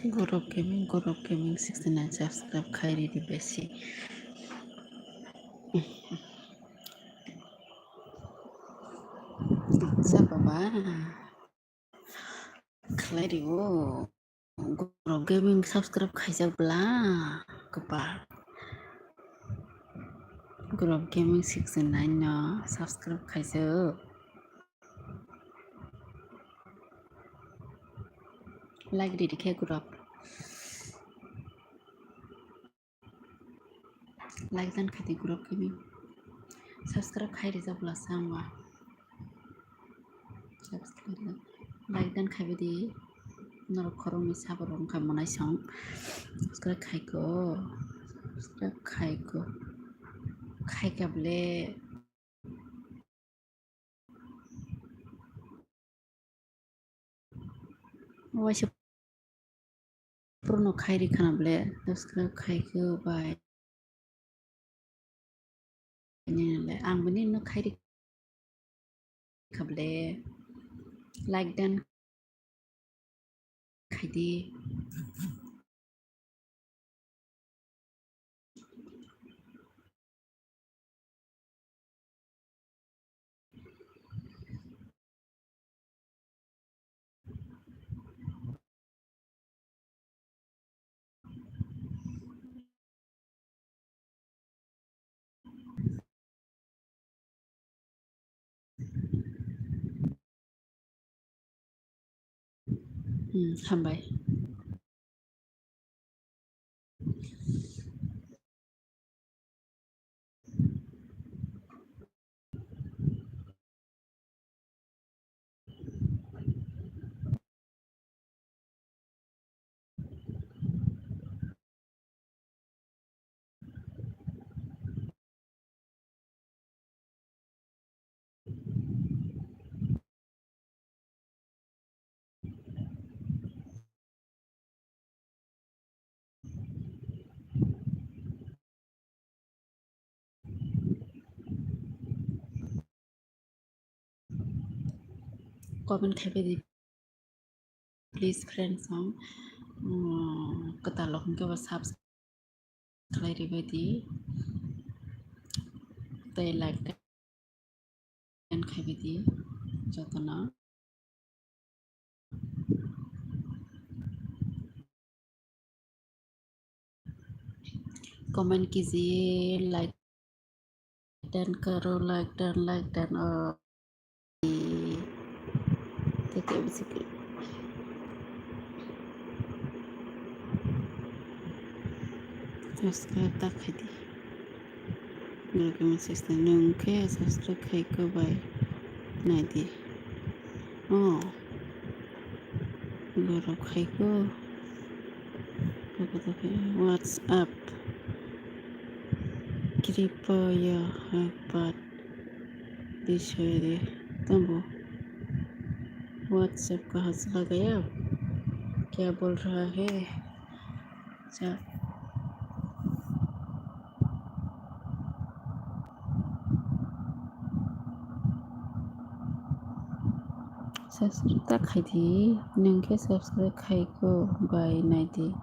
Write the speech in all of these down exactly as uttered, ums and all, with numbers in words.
Gurop Gaming, Gurop Gaming sixty nine subscribe khai ridi besi. Acha baba. Khlai rio. Gurop Gaming subscribe khaijak bla. Kwpal. Gurop Gaming sixty nine no subscribe khaijak. Like ridi khe Gurop. Like dan khaidi Gurop Gaming. Subscribe khai rijak bla sa wngwa. Subscribe, like dan khaibai di. Norok khoroknwi saborok wngkha mwnaisong. Subscribe khaiko. Subscribe khaiko. Khaika ble. Waisa purno khairi khana ble, subscribe khaiko bai. Nini le, ang bini no khairi kha ble, like dan khaidi. Hmm, hambai. Comment khaibai di, please, friends, ang, mm, kwtal rok hwnkhe bo subscribe khlai ribai di, tei like dan khaibai di jotono. Comment kijiye, like dan karo, like dan, like dan, oh. Tete bisiki. Subscribe ta khaidi. Gurop Gaming sixty nine nung khe subscribe khai ko bai naidi. Oh. Borok hai ko. What's up? Kripa ya hai pat. Bishoy de. Tambo. WhatsApp kaha se lagaya? Kya bol raha hai? Acha. Subscribe ta khaidi, nwng khe subscribe khaiko bai naidi.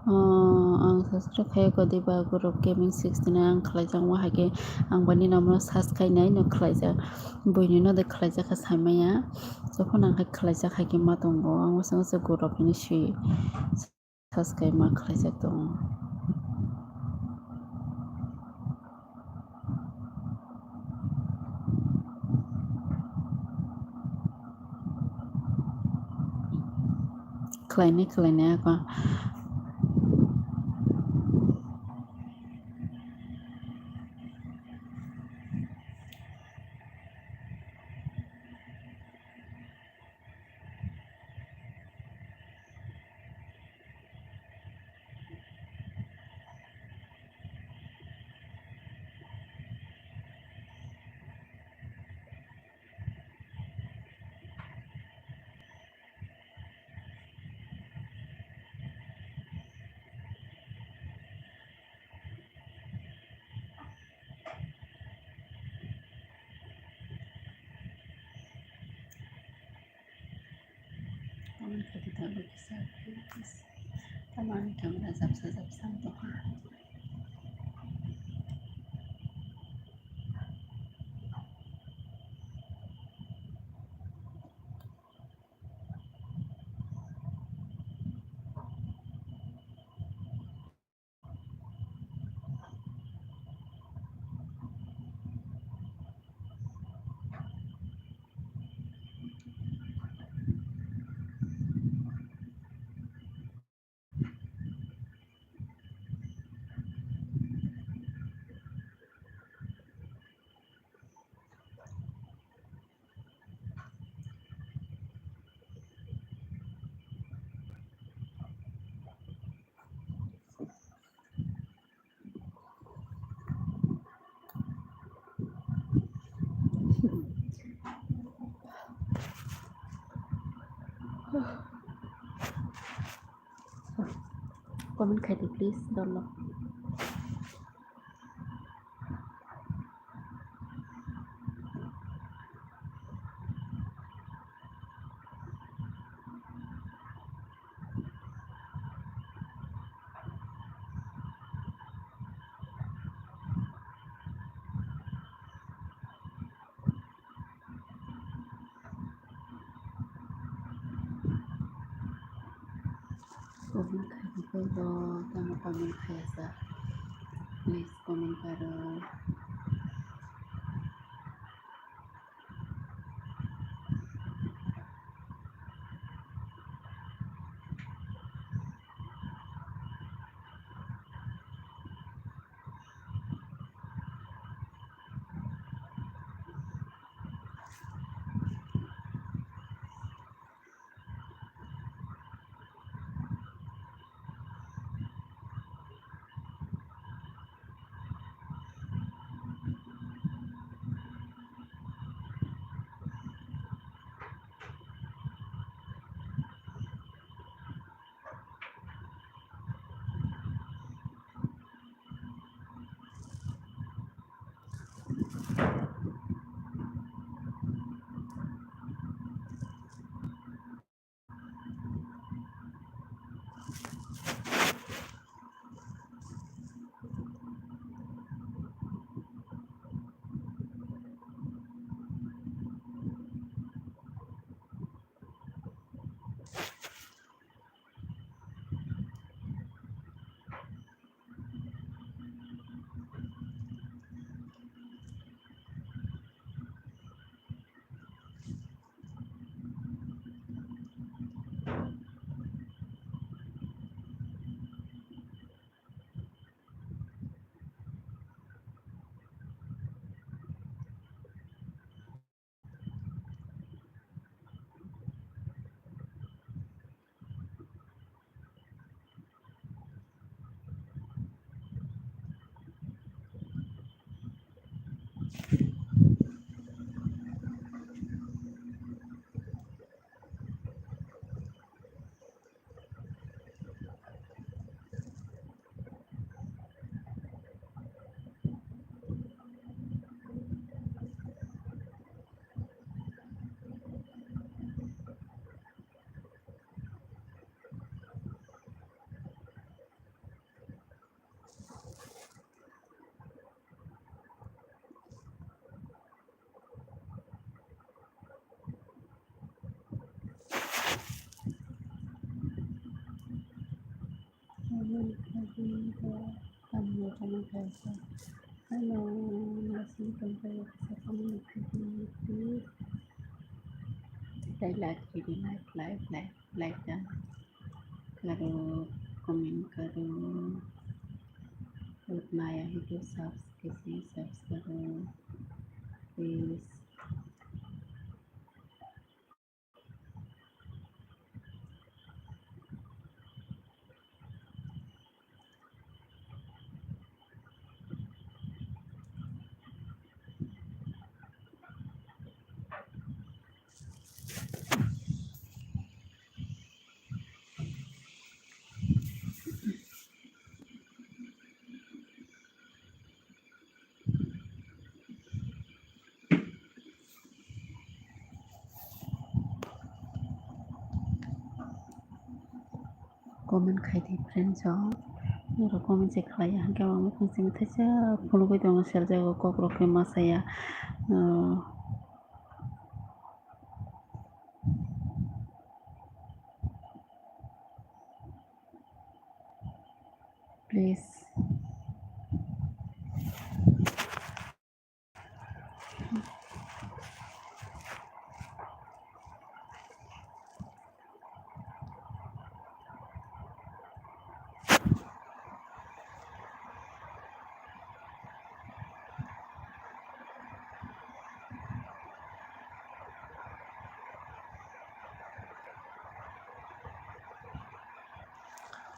Oh, ang subscribe khaiko diba, Gurop Gaming sixty nine ang khlaijak, wngma hai khe ang bani nomo search khainai no khlaijak, buini no de khlaijak kha saimaya, jokhon ang khe khlaijak hai khe ma tongo, ang uansuk uansuk Gurop hinwi swi. Subscribe ma khlaijak tongo. Khlainai, khlainai ako. Comment khaidi tabuk kisa, please. Tamani camera japsa japsa wng tongkha. Comment khai di, please, dolo. Comment khai di, tamo comment khai sa. Please comment karo. Hello, like, like, like, like, like, like, like, karo, comment karo, maya hito subscribe, subscribe karo, please. Comment khai di friends rok. Norok comment se khlai ya, hwnkhe ang mukhang simi thaisa phunugwi tongo, seljago kok rok khe ma saya. Uh, please.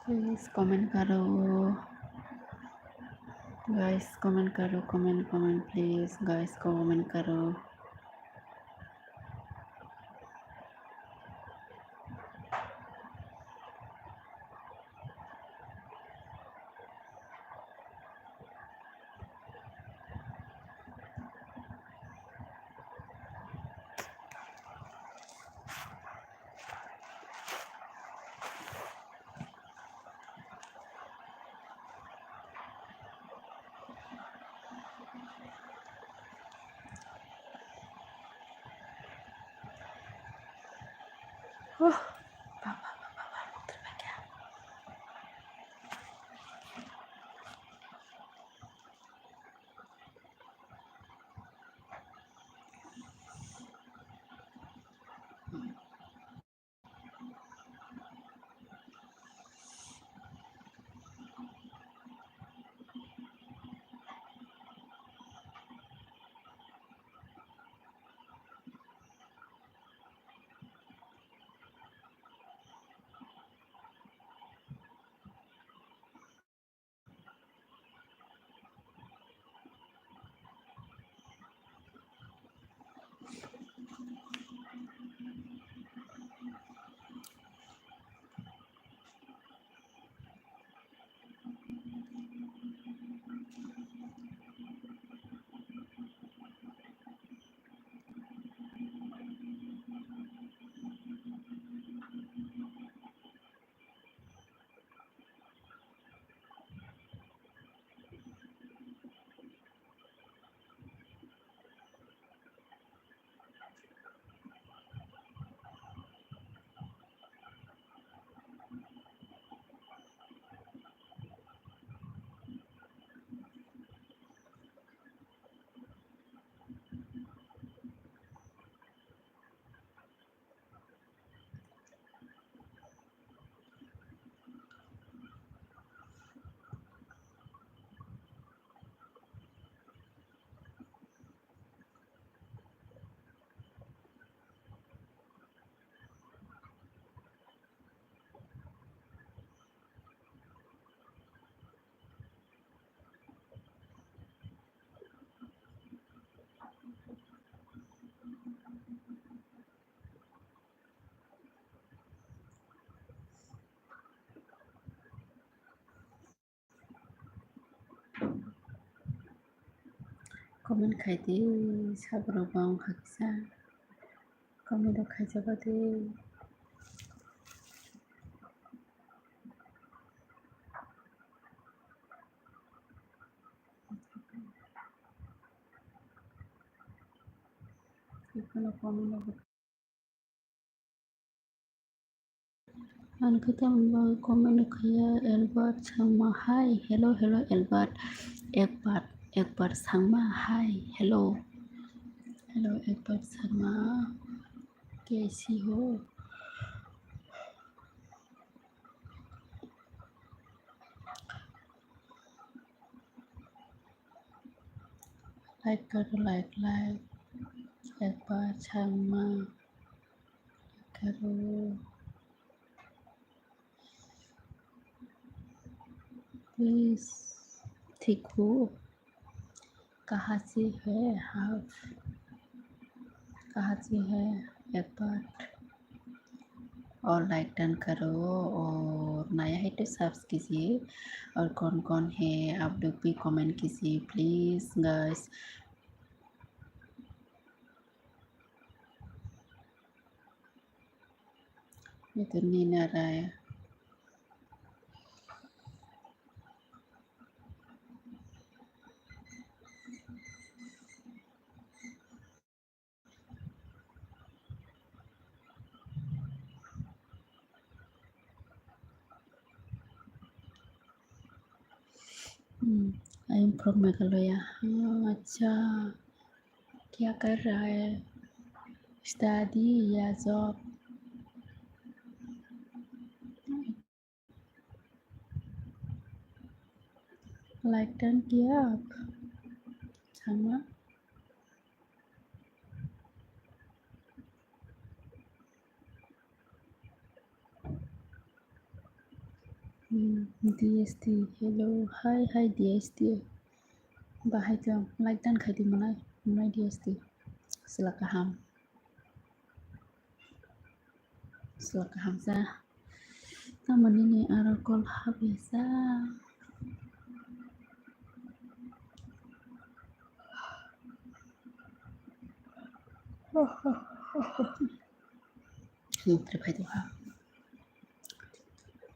Please comment karo. Guys, comment karo, comment, comment, please. Guys, comment karo. Comment khai di, saborok bo wng kha kisa. Comment rok khaijak di. Comment rok Ang khe tamni bagwi comment rwkha ya, Albert Sharma, hi, hello, hello, Albert, Ekbar, Ekbar Sharma, hi, hello, hello, Ekbar Sharma, kaisi ho? Like karo, like, like, Ekbar Sharma, like karo. Please, thik ho, kaha se hai aap, kaha se hai, Ekbar. और like done करो और नया है तो सब्स कीजिए और कौन कौन है आप लोग भी कमेंट कीजिए please guys. Itu Nina Raya. Hmm, I am from Meghalaya. हाँ, अच्छा। क्या कर रहा है? Study या job? Like done किया आप? Sama? Hmm, D S T, hello, hi, hi, D S T. Bahai tong, like dan khai di manai, manai D S T. Sila kaham. Sila kaham sa. Tamani ni aro call habya sa. Nukre phai tongha.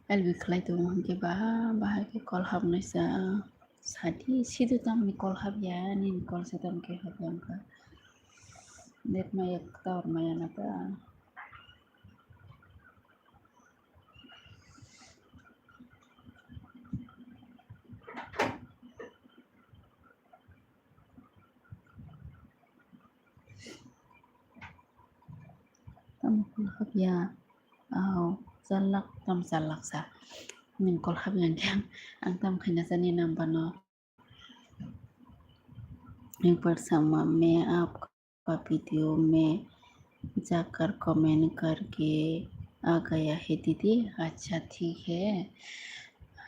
L B khlai tongo hwnkhe ba, bahai khe call habnai sa. Sadi, sidu tamni call habya, nini call se tamni khe habya wngkha. Net maya, tower maya na ta. Tamo call habya, oh, chalak, tam chalak sa. Nini call habya hwnkhe ang tam khaina sani nang bano. एक बार समा मैं आपका वीडियो में जाकर कमेंट करके आ गया है दीदी। अच्छा, ठीक है।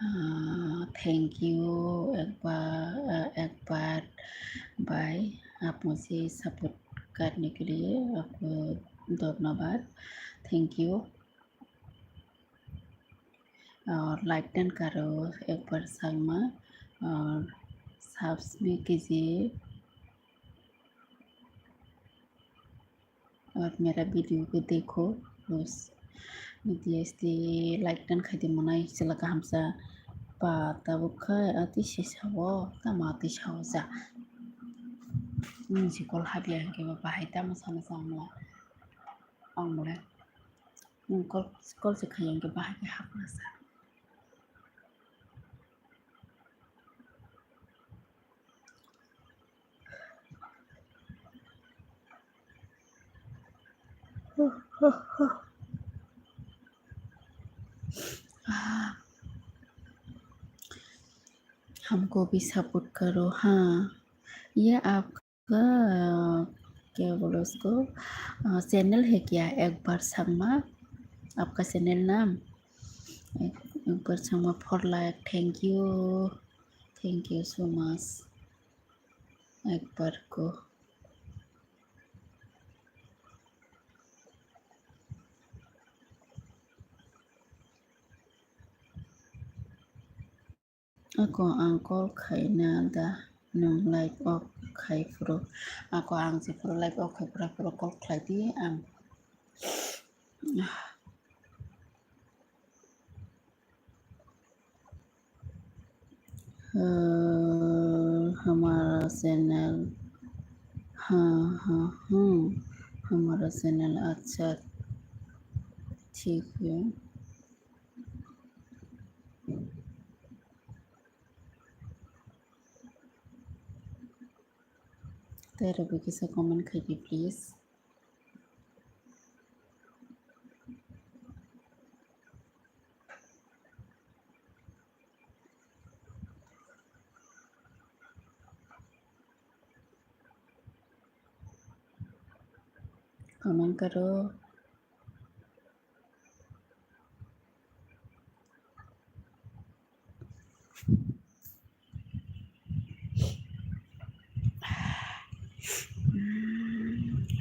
हाँ, thank you एक बार, अ, एक बार भाई, आप मुझे सपोर्ट करने के लिए आपको धन्यवाद। Thank you। और like done करो एक बार संगमा, और subs भी कीजिए, और मेरा वीडियो को देखो रोज। D S T like done khai di manai sila kaham sa. Pa tabuk khai ati se sao, tamo ati sao sa. Nini se call habya hwnkhe ba bahai tamo sana sa ang mole. Ang mole. Nung call, call se khai hwnkhe bahai khe hapna sa. हमको भी सपोर्ट करो। हाँ, ये आपका, क्या बोलो उसको, अ, चैनल है क्या? एक बार संगमा, आपका चैनल नाम? एक, एक बार Sangma for like, thank you, thank you so much। एक बार को Ako ang call khaina da nwng like off khai phuru. Ako ang se phuru like off khai phuru, phuru call khlai di ang. अ, हमारा चैनल, हाँ, हाँ, हाँ, हमारा चैनल अच्छा, ठीक है। Tei rwgwi kisa comment khai di, please. Comment karo.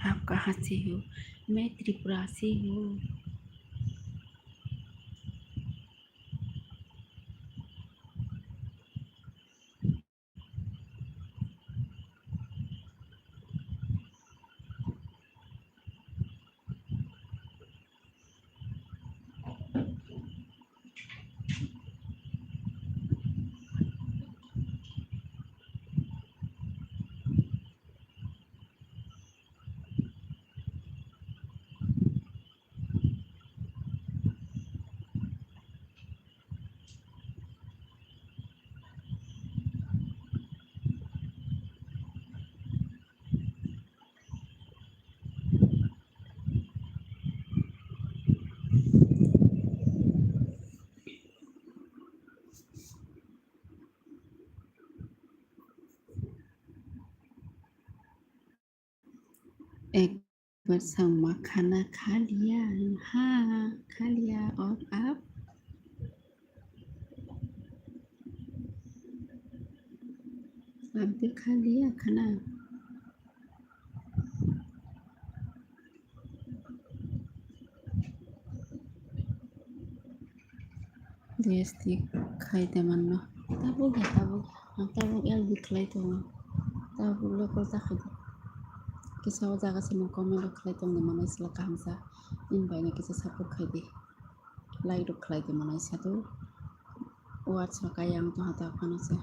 आप कहाँ से हो? मैं त्रिपुरा से हूँ। Ek bar sangma khana kha liya, ha, kha liya, of, ab. Abdi kha liya khana. D S T khai de manno. Tabuk ya, tabuk. Ang tabuk L B khlai tongo. Tabuk local ta khai de. Kisa o jaga se nung comment rok khlai tong de manai sila kaham sa. Nini bai no kisa support khai de. Like rok khlai de manai sa do. Watch rok ayang tong ha ta phano se.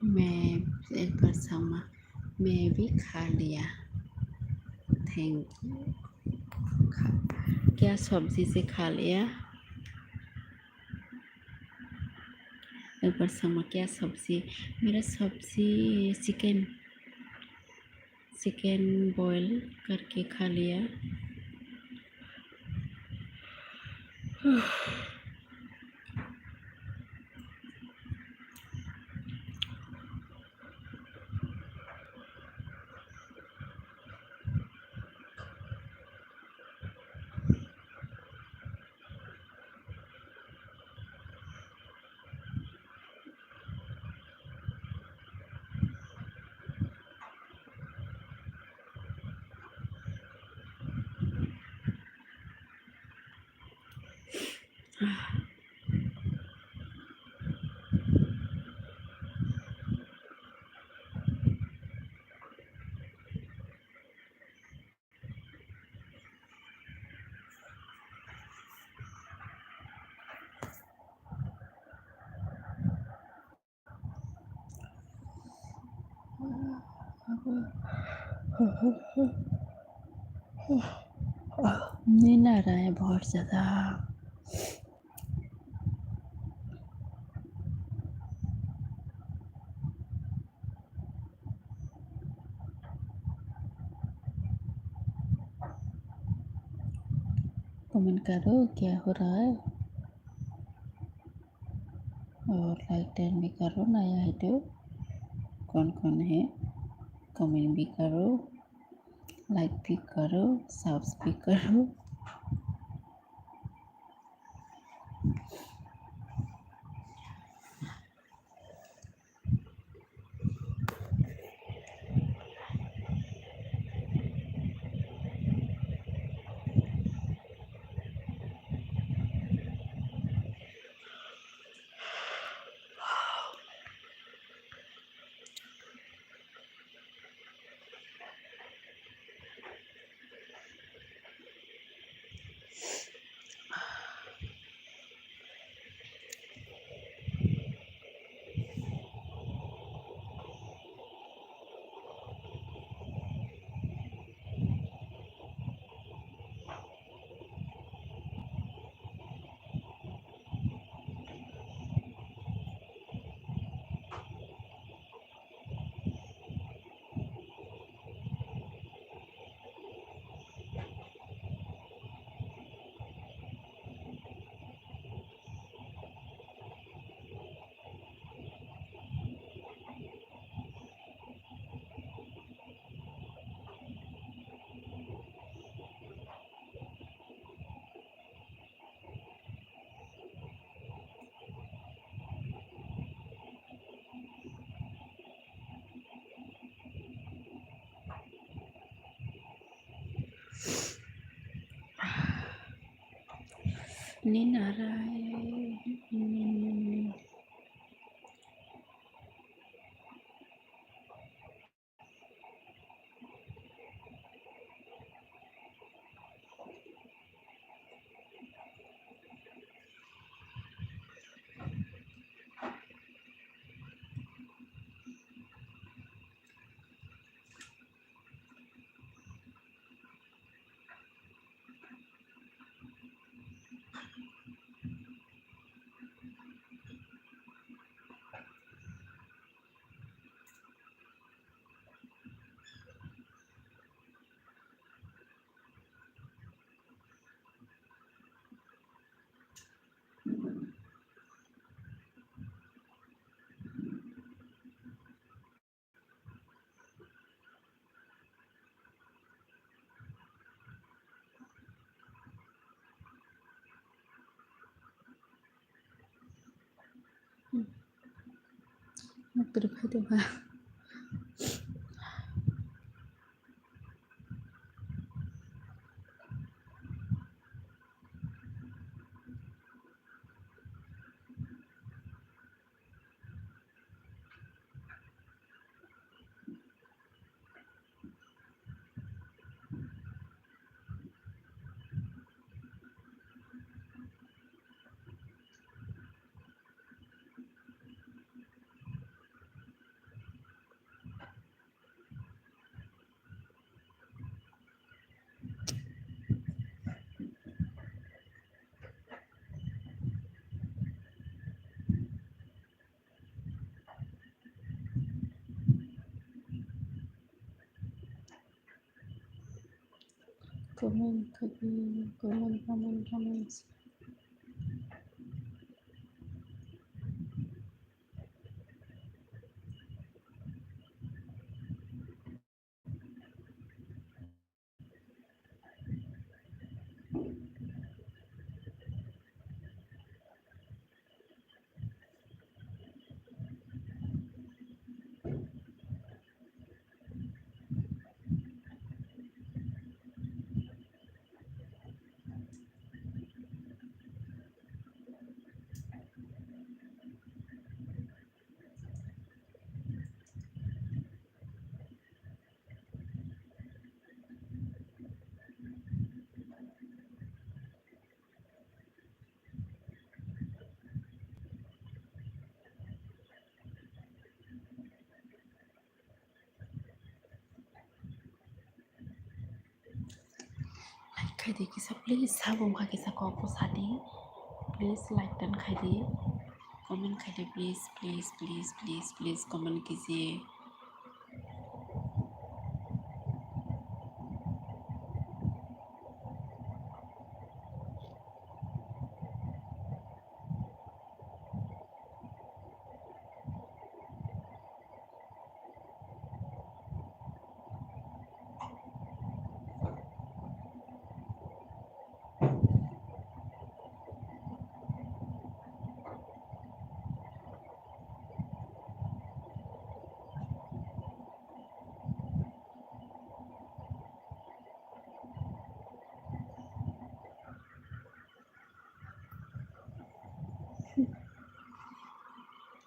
Maybe, ek bar sangma, maybe kha liya. Thank you. Kha-, kya sabji se kha liya? Ek bar sangma, kya sabji? Mera sabji chicken. Chicken boil karke kha liya. Nina rai bahar jada. Comment karo, kya ho raha hai? और like time भी करो, नया है तो। कौन कौन है, कमेंट भी करो, लाइक भी करो, सब्स भी करो। Nina rai. Muktwrwi phai tongkha. Comment, comment, comment, comment, comment. Like khaidi kisa, please, sabung kha kisa kok bwsadi. Please like dan khaidi, comment khaidi, please, please, please, please, please comment kiji.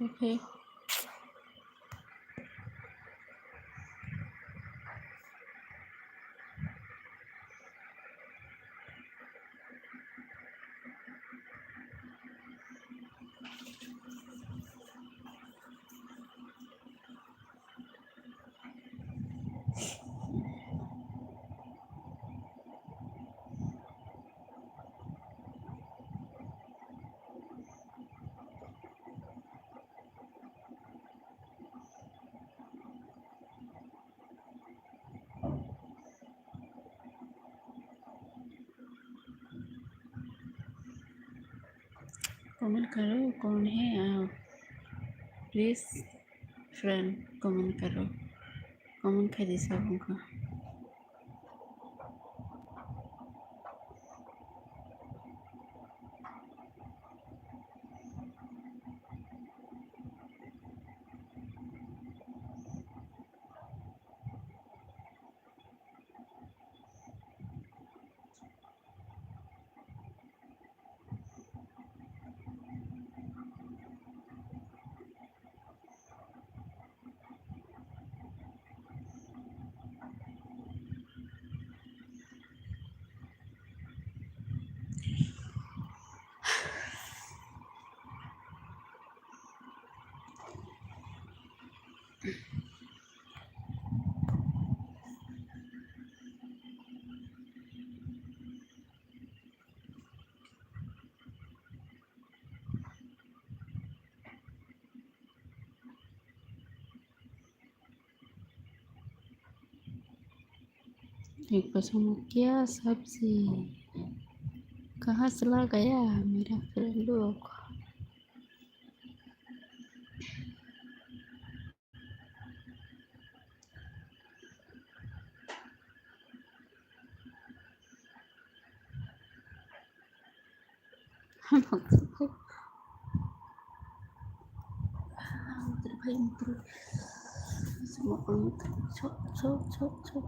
Okay. Comment karo, कौन है आप? Please friend, comment karo. Comment khaidi sabung kha. एक बच्चा में क्या सब्जी कहाँ से ला गया मेरा फ्रेंड लोग? Pai mutru. Chok, chok, chok, chok.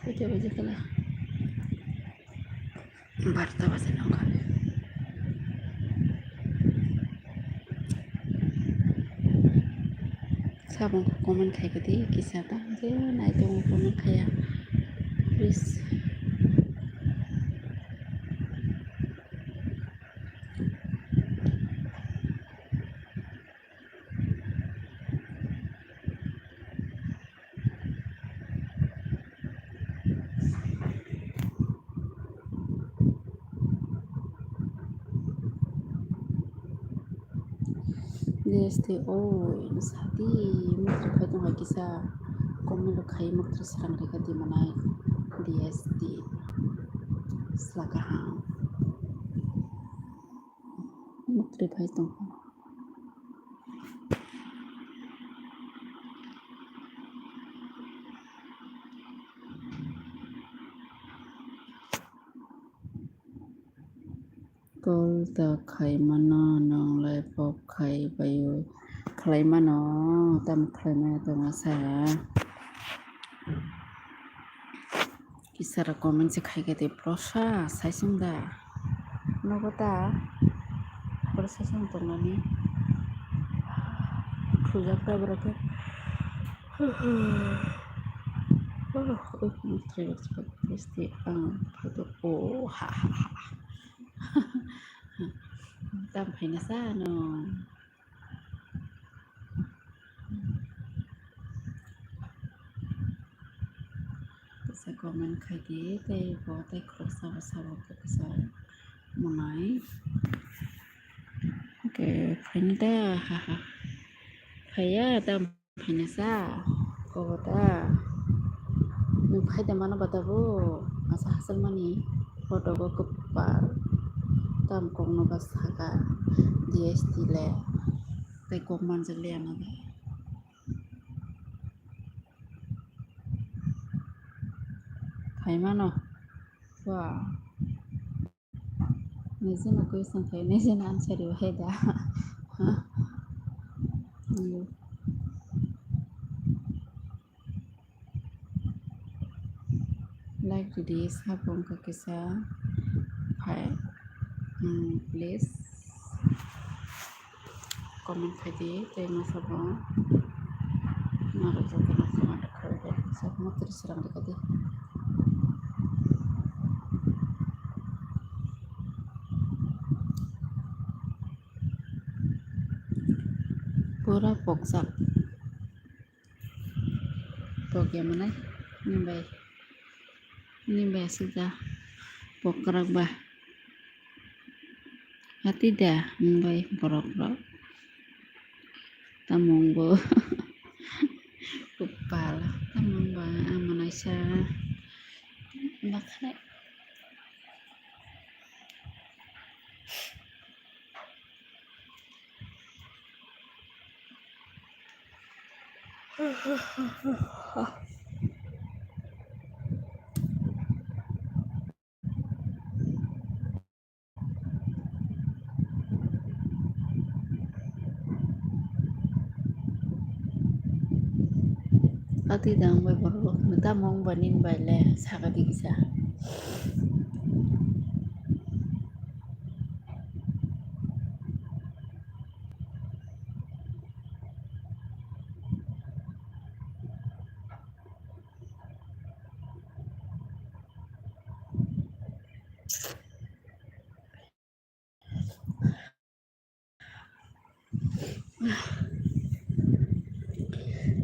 Koita baje kala? Barta baje nokha. Sabong comment khai kadi kisa ta je nai tongo comment khaya. Please. Jeste oi sadi mukri phai tongkha kisa comment rok khai mukri srang rega di manai D S T sla kaham mukri phai tongkha. Call ta khai mano, nwng lai pok khai baio khlai mano, tamo khlai mano tongma sa. Kisara comment se khai khe tei prosa saisung da. Nogo ta prosa sung tongnani. Khujak ta borok khe. Ang phato o ha ha ha. Tam phaina sa no. Kisa comment khai di, tei bo tei khoroksa bo sabo kisa monai. Okay, phaini da, ha ha. Phaiya, tam phaina sa, kobo da. Nwng phai da mano ba tabuk, asa hachal mani, photo bo kwpal, tam kokno ba saka, D S T le, tei kok manjak le ano ba. Phai mano, wa. Nijeno question khai, nijeno answer rw hai da. Like rwdi, sabo wngkha kisa. Phai, hmm, please. Comment khai di, tei masa bo norok jotono comment khai di, sabo mukri srang rwkha di. Pura pokjak. Pokya manai, nini bai, nini bai aswk da, pokrak ba. Hati da, nwng bai borok rok. Tamung bo. Kupal, tamung ba, ang manaisa. Bakhe. Atwi da wng bai borok rok hwnwi tamo wng bai nini bai le saka di kisa.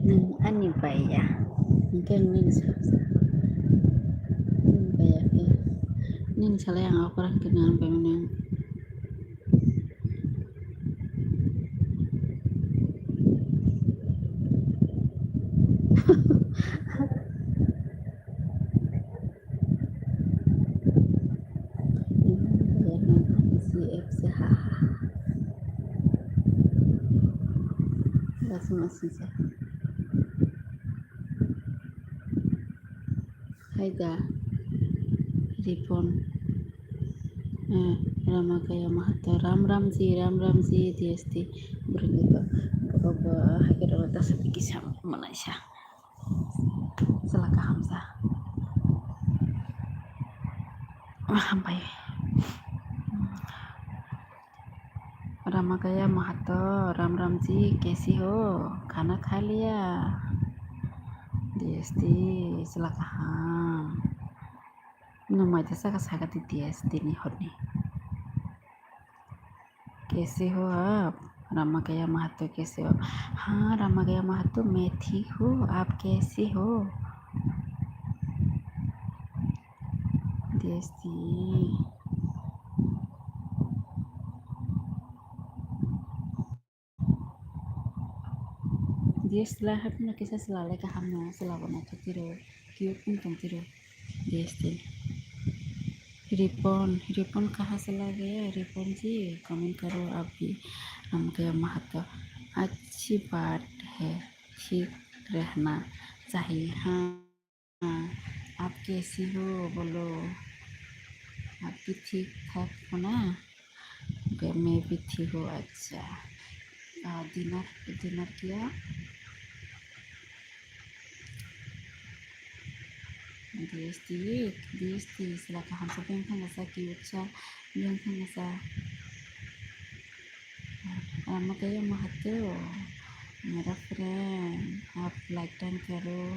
Nwng ani bai ya, hwnkhe ang nini sa, nini bai ya khe, nini salai ang okra hwnkhe nwng ani bai mano. F C, ha, ha, ha. Langsung asing sa. Hai da, Ripon. Eh, Ramakaya Mahato, Ram Ramji, Ram Ramji, D S T. Borok bo hai khe rw ta sa kisa manaisa. Chwla kaham sa. Hambai. Ramakaya Mahato, Ram Ramji, kaise ho? Khana kha liya? D S T, chwla kaham. Nwng mai ta saka saka di D S T ni horni. Kaise ho aap? Ramakaya Mahato, kaise ho? Haan, Ramakaya Mahato, main thik hu, aap kaise ho? D S T. D S T la hapna kisa chwla le kaham no, chwla bo naithok tiro, cute wng tong tiro. D S T. Ripon, Ripon kaha se lage? Ripon ji, comment karo, aap bhi Ramakaya Mahato. Achhi baat hai, thik rehna chahiye. Haan, aap kaise ho bolo? Aap bhi thik thak ho na? Okay, main bhi thik ho, acha. Ah, dinner, dinner kiya? D S T, D S T, chwla kaham sa, beng thangsa, cute sa, beng thangsa. Ramakaya Mahato, mera friend, aap like done karo.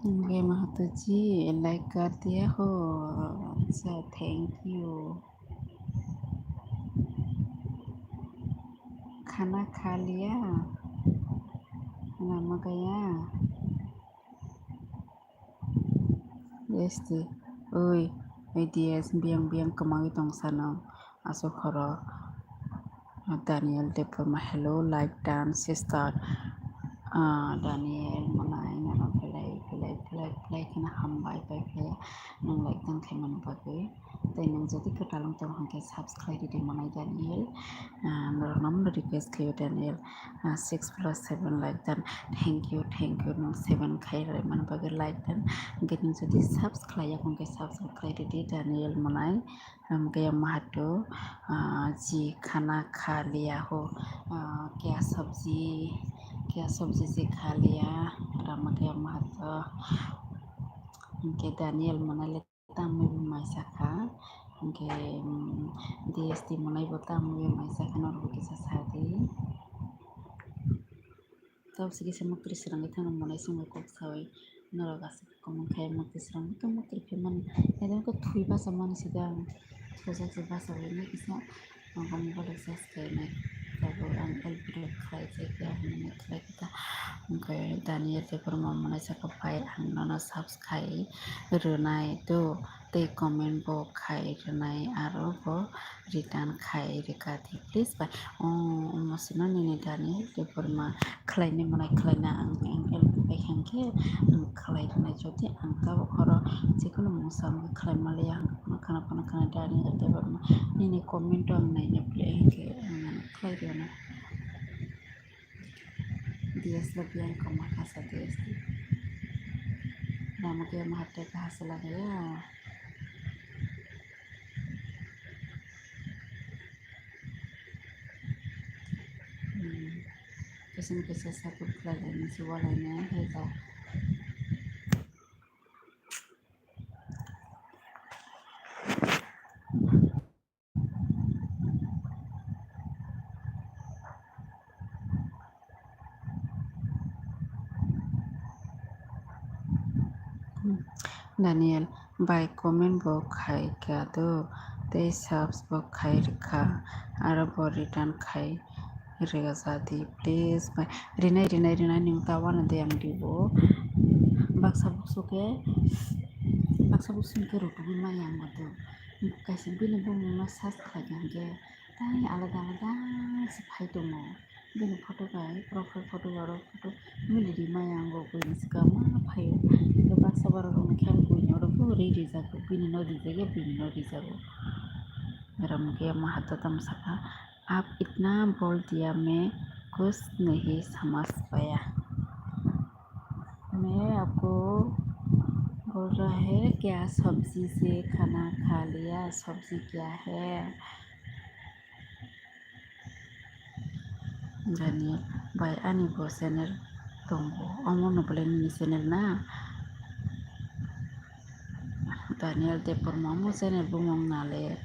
Ramakaya Mahato ji, like kar diya ho. Acha, thank you. Khana kha liya? Ramakaya. D S T, oi, oi D S, biyang biyang kwmagwi tong sano, aswk horo. Daniel Debbarma, hello, like done, sister. Ah, Daniel, mwnai, nono belai, belai, belai, belai kheno hambai, bai phai, nwng like done khaimani bagwi. Tei nwng jodi kwtal wng tong hwnkhe subscribe rwdi mwnai Daniel. Ah, norokno request khaio Daniel. Ah, six plus seven like done. Thank you, thank you. Nwng seven khai rwmani bagwi like done. Hwnkhe nwng jodi subscribe ya hwnkhe subscribe khlai rwdi Daniel mwnai. Ramakaya Mahato, ah, ji khana kha liya ho. Ah, kya sabji, kya sabji ji kha liya, Ramakaya Mahato. Hwnkhe Daniel mwnai le tamwi bo mai sakha, hwnkhe, mm, D S T mwnai bo tamwi bo mai sakha, norok bo kisa sadi. Tabuk se kisa muktri srangwi thangna mwnai chwngno kok sawi norok aswk comment khai muktri srang khe muktri phaimani. Ede wngkhe thwi bachamani sida ang thwijak se bachawi nai kisa. Ang bo mobile recharge khainai. Tabuk ang L P rok khlai chai khe ang nini khlai khe ta. Hwnkhe Daniel Debbarma mwnai sakha bai ang nono subscribe rwnai do tei comment bo khai rwnai aro bo return khai rwkha di please bai. O omo sino nini Daniel Debbarma khlainai mwnai khlaina ang L P bai khe ang khe khlai rwnai jodi ang tabuk horo jikunu mungsa ang khlai maliya ang khana khana khana Daniel Debbarma nini comment o ang naina play hwnkhe ang nano khlai rwnai. D S lo biyang koma kasa D S di. Ramakaya Mahato kahasa lagaya. Hmm. Kisa kisa support khlai lainai se walainai hai ta. Daniel, bai comment bo khai kha do, tei subs bo khai rwkha, aro bo return khai rwjadi, please bai. Rinai, rinai, rinai, nwng ta uanw de ang dibo. Baksa buksu khe, baksa buksu khe rwtugwi maya ang bo do. Kaisa bini bumungno search khlai kha hwnkhe, tai alada alada se phai tongo. Bini photo bai profile photo aro photo mili rimaya ang bo buini swkang ma phaio. Hwnkhe baksa borok rokni khe ang buini oro bo ri rijago, bini no rijago, bini no rijago. Ram ke mahato tam saka, "Aap itna bol diya, main kuch nahi samajh paya." मैं आपको बोल रहा है, क्या सब्जी से खाना खा लिया? सब्जी क्या है? Daniel, bai ani bo channel tongo, omo no belai nini channel na? Daniel Debbarma omo channel bumung nale.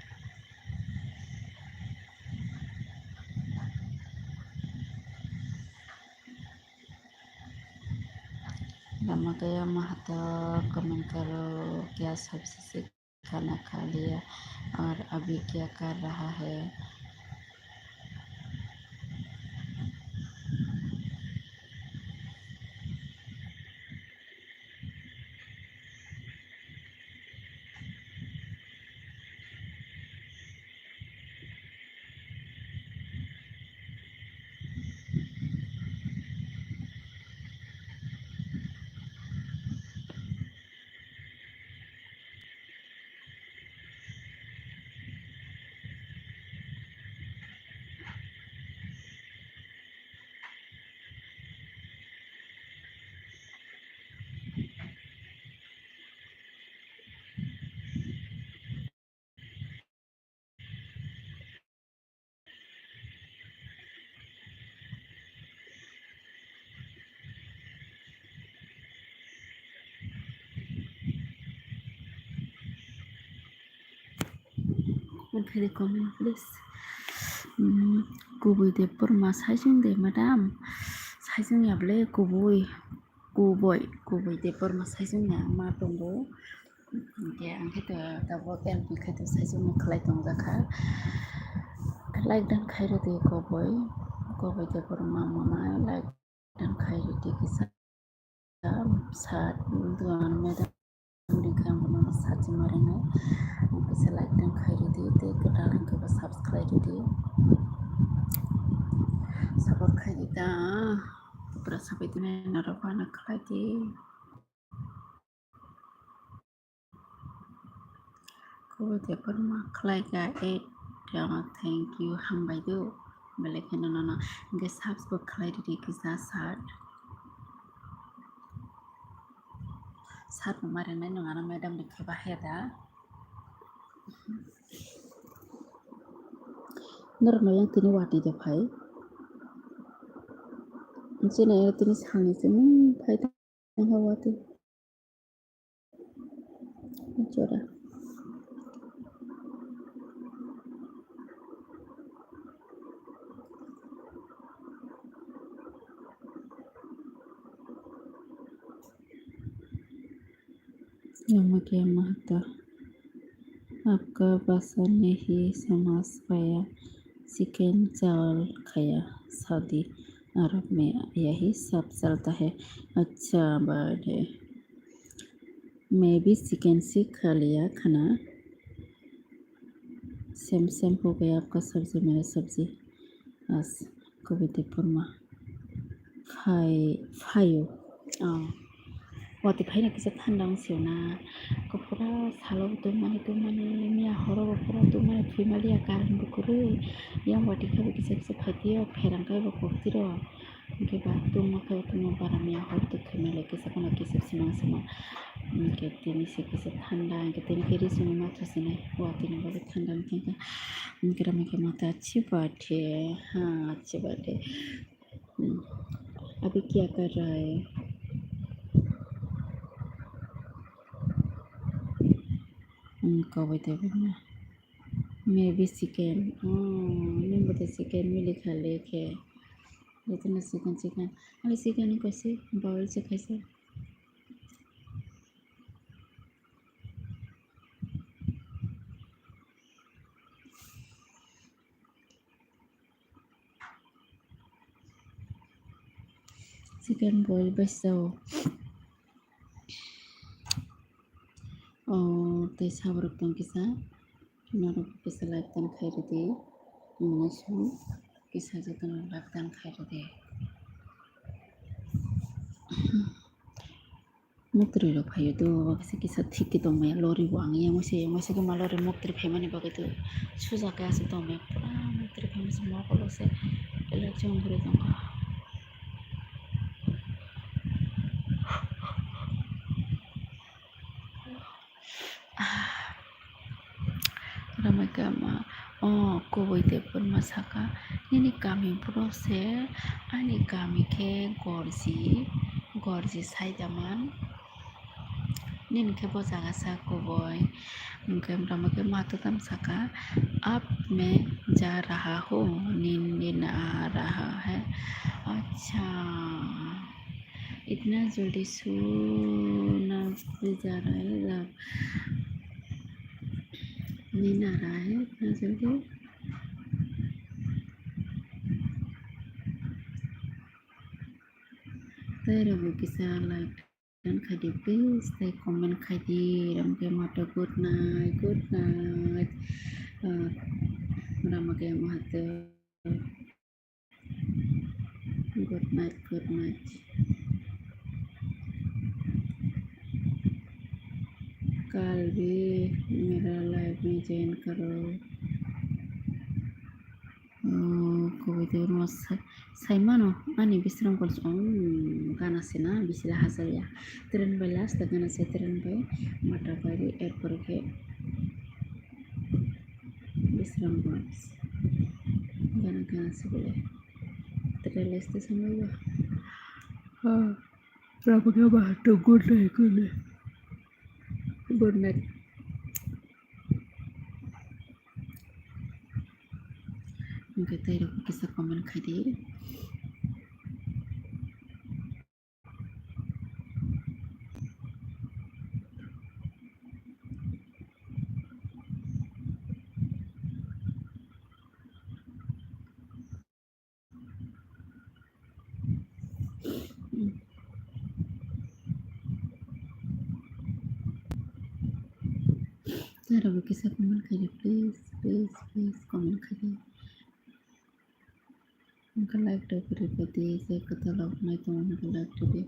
Lama gaya mahato comment karo, kya sabji se खाना खा लिया और अभी क्या कर रहा है? Comment, please. Hmm, kubui Debbarma saijwng de, madam. Saijwng ya ble kubui, kubui, kubui Debbarma saijwng ya ma tongo. Hwnkhe ang khe to tabuk L P khe to saijwng no khlai tongjakha. Like dan khairodi kubui, kubui Debbarma mama like dan khairodi kisa. Sat duan madam ringkha ang bono sat jima rinai. Kisa like dan khairodi tei kwtal hwnkhe bo subscribe ridi. Support khaidi ta. Pura sabai dinai norok bana khlaidi. Kubui Debbarma khlai kha, eh, thank you, hambai do. Belai kheno nono hwnkhe subs bo khlai ridi kisa sat. Sat bo ma rinai nwng ano madam ni khe bahai da. Norok no yang tini wati de phai. Chini tini salni se mung phai. Ang ha watwi. Jora. Lama khe mahata. आपका भाषा नहीं समझ पाया, चिकन चावल खाया, सऊदी अरब में यही सब चलता है। अच्छा बात है, मैं भी चिकन से खा लिया खाना। सेम सेम हो गया आपका सब्जी मेरा सब्जी। As, Kubui Debbarma. Phai, phaio. Ah. Watwi phaina kisa thanda wng sio na. Kok pura salo tongmani, tongmani, miya horo bo pura tongmani, thwi maliya current bo kwrwi. Yang watwi khe bo kisa kisa phaitio, pherang khe bo koktwiro. Hwnkhe ba tongma khe tongma bara miya hor twi thwi maliya kisa phano kisa simang simang. Hwnkhe tini se kisa thanda, hwnkhe tini khe ri simi matha sinai. Watwi ni bagwi thanda wng thangkha. Hwnkhe rama khe matha. Achhi baat hai, ha, achhi baat hai. Hmm. अभी क्या कर रहा है? Hmm, कौवे देवे ना। मैं भी chicken. Oh, nung bo de chicken mili kha le khe. Jotono chicken, chicken. Ale chicken ni kaise boil se khaise. Chicken boil bai sao. O tei saborok tong kisa. Norok kisa like dan khai ridi. Mwnai song kisa jotono like dan khai ridi. Muktwrwi rok phaio do, kisa kisa thik khe tongmaya lorry bo ang yang waisa yang waisa khe ma lorry muktwrwi phaimani bagwi do. Suja khe aswk tongmaya pura muktwrwi phaimani se mokolo se elak jong bwrwi tongkha. Ramaikama, o kubui Debbarma saka, nini kami buro se, ani kami khe Gorji, Gorji Saidaman, nini khe bo jaga sa kubui. Hwnkhe Ramaikama matwtam saka, "Ab main ja raha hu, nin din aa raha hai." Acha. इतना जल्दी सोना भी जा रहा है, नींद आ रहा है इतना जल्दी। Tei rok bo kisa like dan khai di please, tei comment khai di, Ramaikama to good night, good night. Ah, Ramaikama to. Good night, good night. कल भी मेरा लाइव में ज्वाइन करो। Oh, kubui Debbarma sa-, saimano, ani Bisramganj, oh, gana se na, bisila hasalya. Train bai last gana se, train bai Mata bai ri, erpore khe Bisramganj. Gana gana se bole. Train station bai ba. Ah, rabo khe ba to good night, good night. Good night. Hwnkhe tei rok kisa comment khai di. Tei rok bo kisa comment khai di, please, please, please, comment khai di. Hwnkhe like rok rwdi, je kwtal rok nai tongo hwnkhe like rwdi.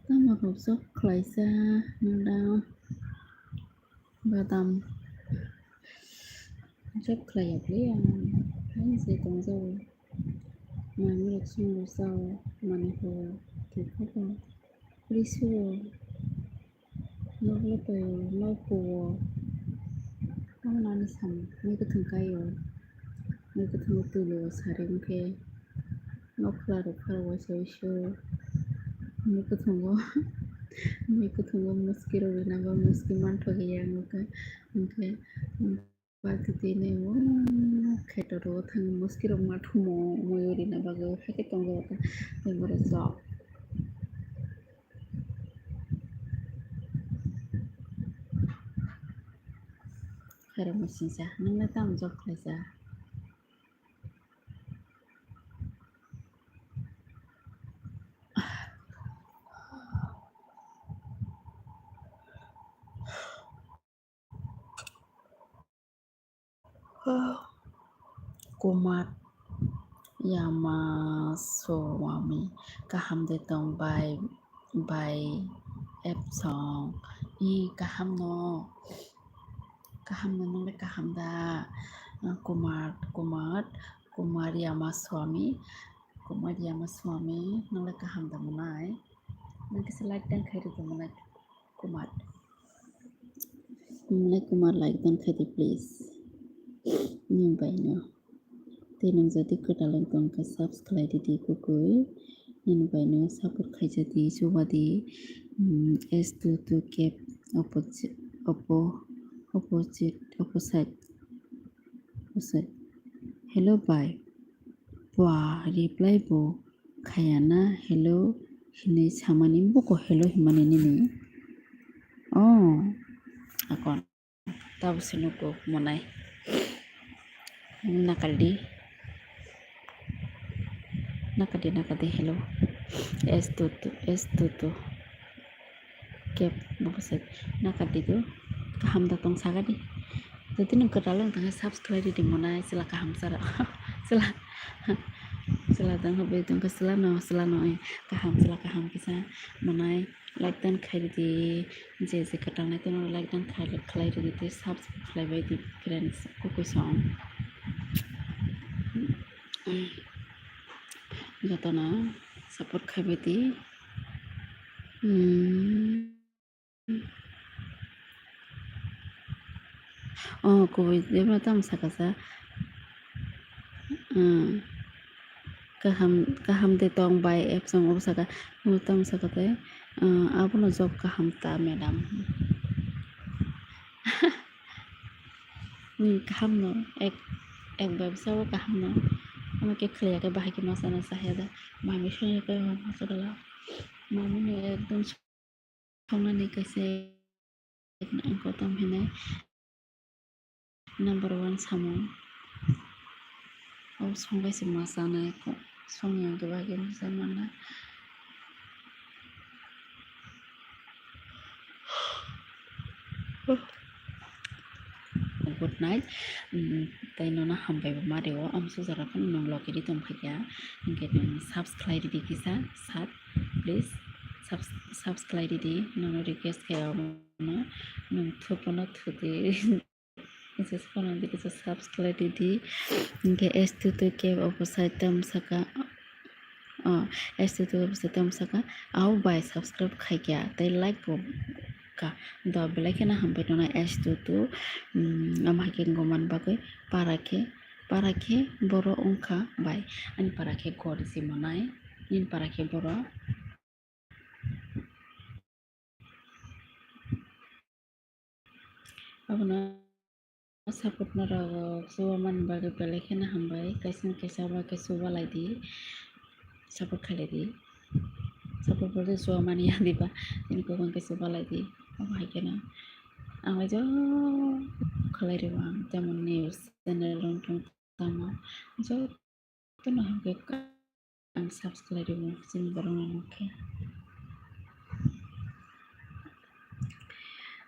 Tamo rok job khlaisa, no da badam job khlaiya ble ang, hai je tongjago, manwi rok swngo sao, manwi horo, twi kho bo, ri sugo. Nokle twi nokhuo. Tamoni ani samung mui kwthwng kaio. Mui kwthwngo twilio sari wngkhe. Nokhla rok pharo waisa waisa. Mui kwthwngo, mui kwthwngo muski rok rina ba muski manthok ya wngkha. Wngkhe. Balti twi nai o kheto ro thang muski rok ma thumo mui rina bagwi haikhe tongo tei borok job. Khairok muchungsa nwngle tamo job khlaisa. Kumar Yamaswamy, kaham de tong bai, bai Epsong, i kaham no, kaham no nongle kaham da, Kumar, Kumar, Kumar Yamaswamy, Kumar Yamaswamy, nongle kaham da mwnai, nang kisa like dan khai rwdi mwnai Kumar. Mwnai Kumar like dan khai di please. Ni bai no. Tei nwng jodi kwtal wng tong kha, subscribe di di kwkwi. Nini bai no support khaijadi, chubadi, mm, S two two cap opposite, oppo-, opposite, opposite, opposite. Hello bai. Bua, reply bo khaya na hello hinwi samani, buko hello himani nini. Oh, akon. Tabuk se nugo monai. Nakaldi. Nakaldi, nakaldi, hello. S two two, S two two. Kep, bukse. Nakaldi do. Kaham da tong sagadi. Jodi nwng kwtal wng tong khe subscribe di monai, sila kaham sara. Sila. Sila tong hobi tong khe sila no, sila no, eh, kaham, sila kaham kisa monai. Like dan khai ridi, je je kwtal nai tongno like dan khai, khlai ridi, tei subscribe khlai bai di friends, kwkwi song. Jotono support khai bai di. Hmm. Oh, kubui jebra tamo saka sa. Hmm. Kaham, kaham de tong bai apps ang obo saka. Obo tamo saka tei, ah, abono job kaham ta, madam. Hmm, kaham no, ek, ek bai bwsa o kaham no. Omo khe khlaiya khe bahai khe ma sana sa ya da. Mami songya khe ma sa kala. Mami no ekdom songnani kaisa kotom hinwi number one samung. O songbai se ma chanai, songya hwnkhe bagwi ma cha manna. Good night. Mm, tei nono hambai bo ma rio. Amso jora phano nwng logi ri tong phaikha. Hinkhe nwng subscribe ridi kisa, sat, please. Subs-, subscribe ridi. Nono request khe abono. Nwng thup bono thudi. Kisa phano di kisa subscribe ridi. Hinkhe S two two cap opposite tamo saka. Oh, S two two opposite tamo saka. Au bai subscribe khaikha. Tei like bo ka. Do belai kheno hambai tongnai S two two. Mm, amo hai khe wngmani bagwi para khe, para khe borok wngkha bai. Ani para khe gorji monai. Nini para khe borok. Abono support norok chuba mani bagwi belai kheno hambai. Kaisa kaisa ba khe chuba lai di. Support khlai di. Support bo chuba mani ya diba. Tini kokon khe chuba lai di. Abo hai kheno ang lai jok khlai rio ang. Jemon news channel rok tong tamo. Jotono hwnkhe ang subscribe rimo chini borok rok khe.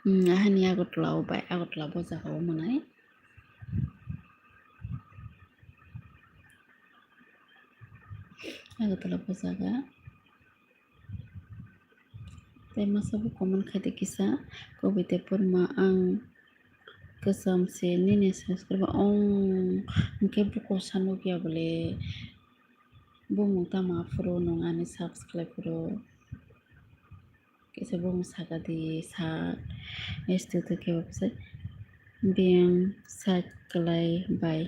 Hmm, ahani Agartala o bai, Agartala bo jaga o manai. Agartala bo jaga. Tei masa bo comment khai di kisa, Kobite Purma, ang kwcham se nini subscriber ong, hwnkhe buko sa nukya bole, bumung tamo aphuru nwng ani subscribe phuru. Kisa bumung saka di sa, S two two khe biyang side kwlai bai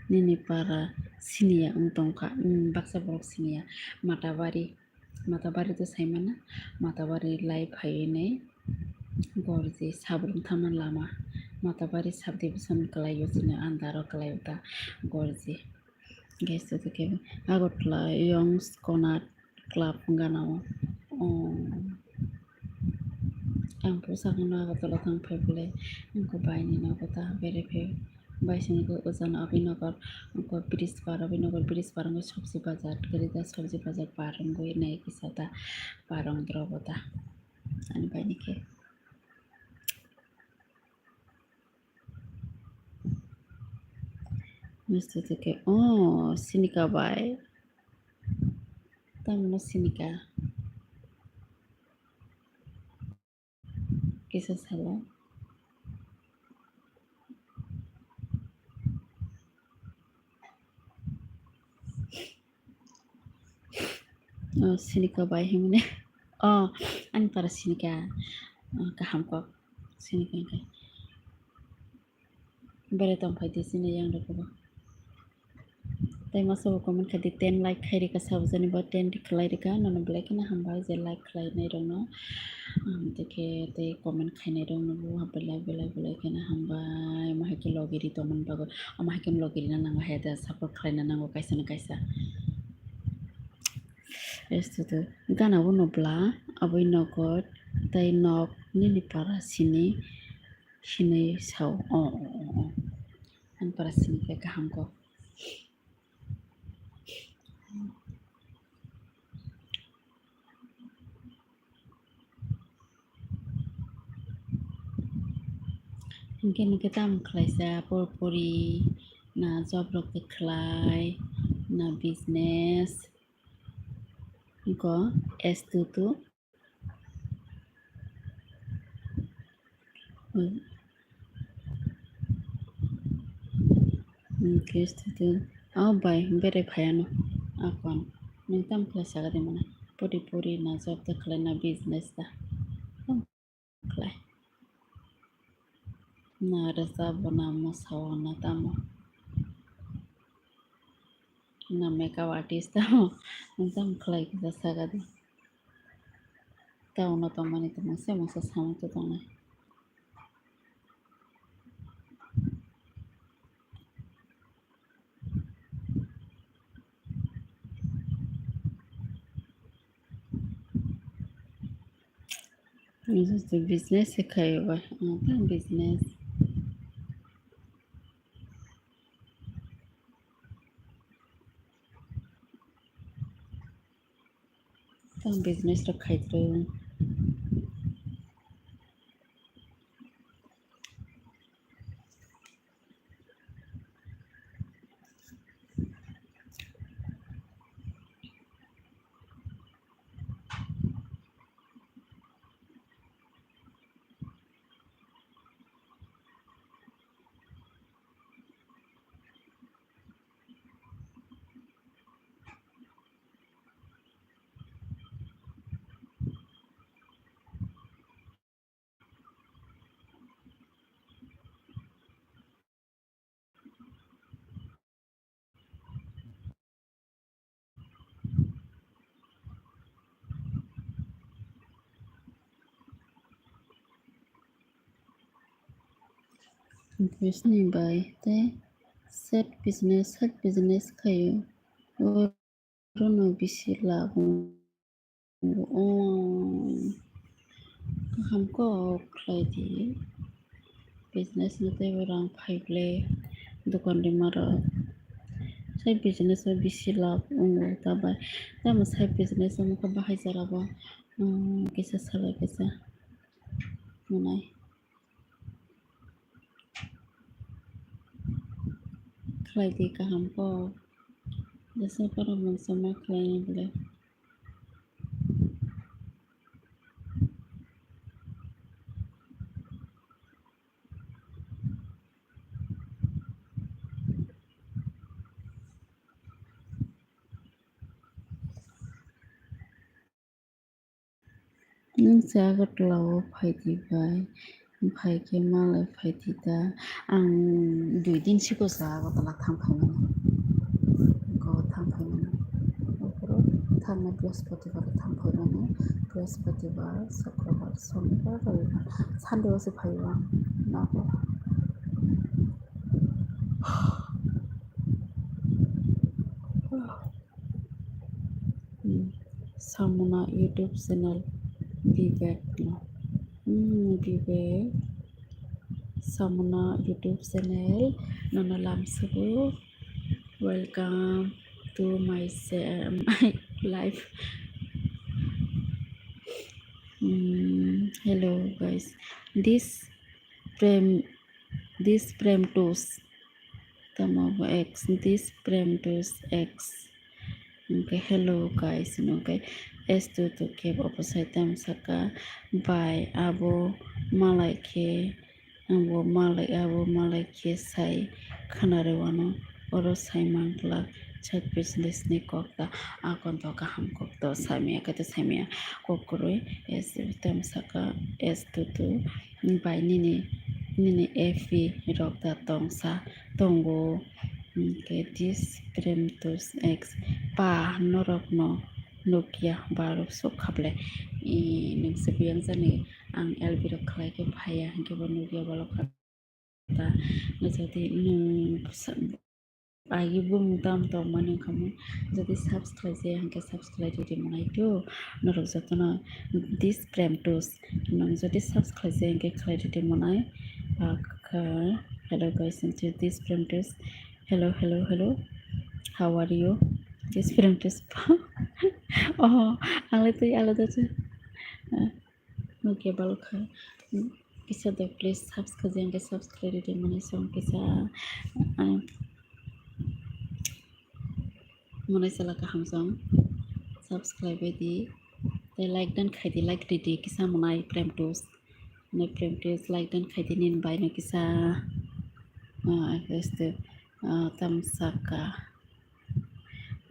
nini para siniya wng tongkha, hmm, baksa borok siniya, Matabari. Matabari to saimano, Matabari lai phaiwi nai gorji Sabrum thangma lama, Matabari subdivision kwlaio chini under o kwlaio ta gorji. Guys, to khe Agartala Young Scholar Club gana o. Oh. Ang pusa kheno Agartala thang phai bole, ang ko bai ni nogo ta bere phe. Bai sini ko ojana Abhinagar, ko bridge par, Abhinagar bridge par wngwi sabji bazar, kwrwi da sabji bazar par wngwi nai kisa ta par wng drobo ta. Ani bai ni khe. Mister T K, oh, Sinika bai. Tamno Sinika. Kisa sala. Oh, Sinika bai himne. Oh, ani para Sinika. Oh, kaham kok. Sinika hingke. Bere tong phai di sini yang rok bo. Tei masa bo comment khai di, ten like khai rika sabo jani bo ten khlai rika, nono belai kheno hambai je like khlai nai rokno. Am, tei khe tei comment khainai rokno bo belai belai belai kheno hambai. Omo hai khe logi ri tongmani bagwi, omo hai khe logi rina nango, hai da support khlaina nango kaisa na kaisa. Estutu gana bo no bla, aboi nogo tei nok nini para sini hinwi sao. O, o, o, o. Ani para sini khe kaham kok. Hinkhe, hinkhe tamo khlaisa, pori pori na job rok tei khlai na business. Hinkhe Estutu. Hmm. Hmm, khe student. Oh, bai, berai phaiano. Akon. Nwng tamo khlai saga de mane? Pori pori na job da khlai na business da? Tamo khlai. Na rwchap bo na mosa o na tamo. Na makeup artist tamo. Nwng tamo khlai kisa saga de. Town o tongmani tongma se masa samung to tongnai. Business se khaio bai, ang ta business. Tang business rok khai tong. Business bai tei side business, side business khaio. Orono bisi lab wngo. Kaham kok khlai di. Business no teibo rang phai ble dokan rima rok. Side business o bisi lab wngo ta bai. Tamo side business o mokhe bahai jora bo, um, kisa salai kisa mwnai. Khlai di kaham kok. Jesa borok mungsa ma khlai ni bwle. Nwng se Agartala o phai di bai, phai khe malai phai di da. Ang dui din siko se Agartala thang phai mani. Go thang phai mani. Ophuru thangna Brihaspatibar thang phai mani. Brihaspatibar, Sukrobar, Sonibar, Robibar. Sunday o se phai o ang nogo. Hmm. Samuna YouTube channel Vivek no. Hmm, Vivek. Samuna YouTube channel nono lamsugo. Welcome to my se-, my life. Hmm, hello guys. This Prem, this Prem Tosh. Tamo bo ex, this Prem Tosh ex. Hwnkhe hello guys, hwnkhe S two two khe bo bwsai tamo saka bai abo malai khe, ang bo malai abo malai khe sai khwnarwi wano oro sai mankla side business ni kok ta, akon to kaham kok to saimaya khe to saimaya kok kwrwi S two two tamo saka S two two. Bai nini, nini F B rok da tongsa tongo, Hwnkhe this Premtosh ex pa norokno nukya, barok sok khablai. I, nwngse biyang jani ang L B rok khlai khe phaiya, hwnkhe bo nukya, bolok kha ta. Jodi nwng sa-, agi bumung tam tongmani wngkha mo, jodi subscribe jaya hwnkhe subscribe rwdi monai to. Norok jotono this Premtosh, nwng jodi subscribe jaya hwnkhe khlai rwdi monai. Akha, hello guys, and to this Premtosh. Hello, hello, hello. How are you? This Premtosh. Oh, ang le twi alada se. Ah, nukya balok kha. Kisa de please subscribe jeng ke subscribe de mane song kisa, ah, mane sala kaham song subscribe di. Te like dan khai di, like di di kisa monai Premtosh. Nai Premtosh like dan khai di nin bai no kisa, ah, este, ah, tamsaka.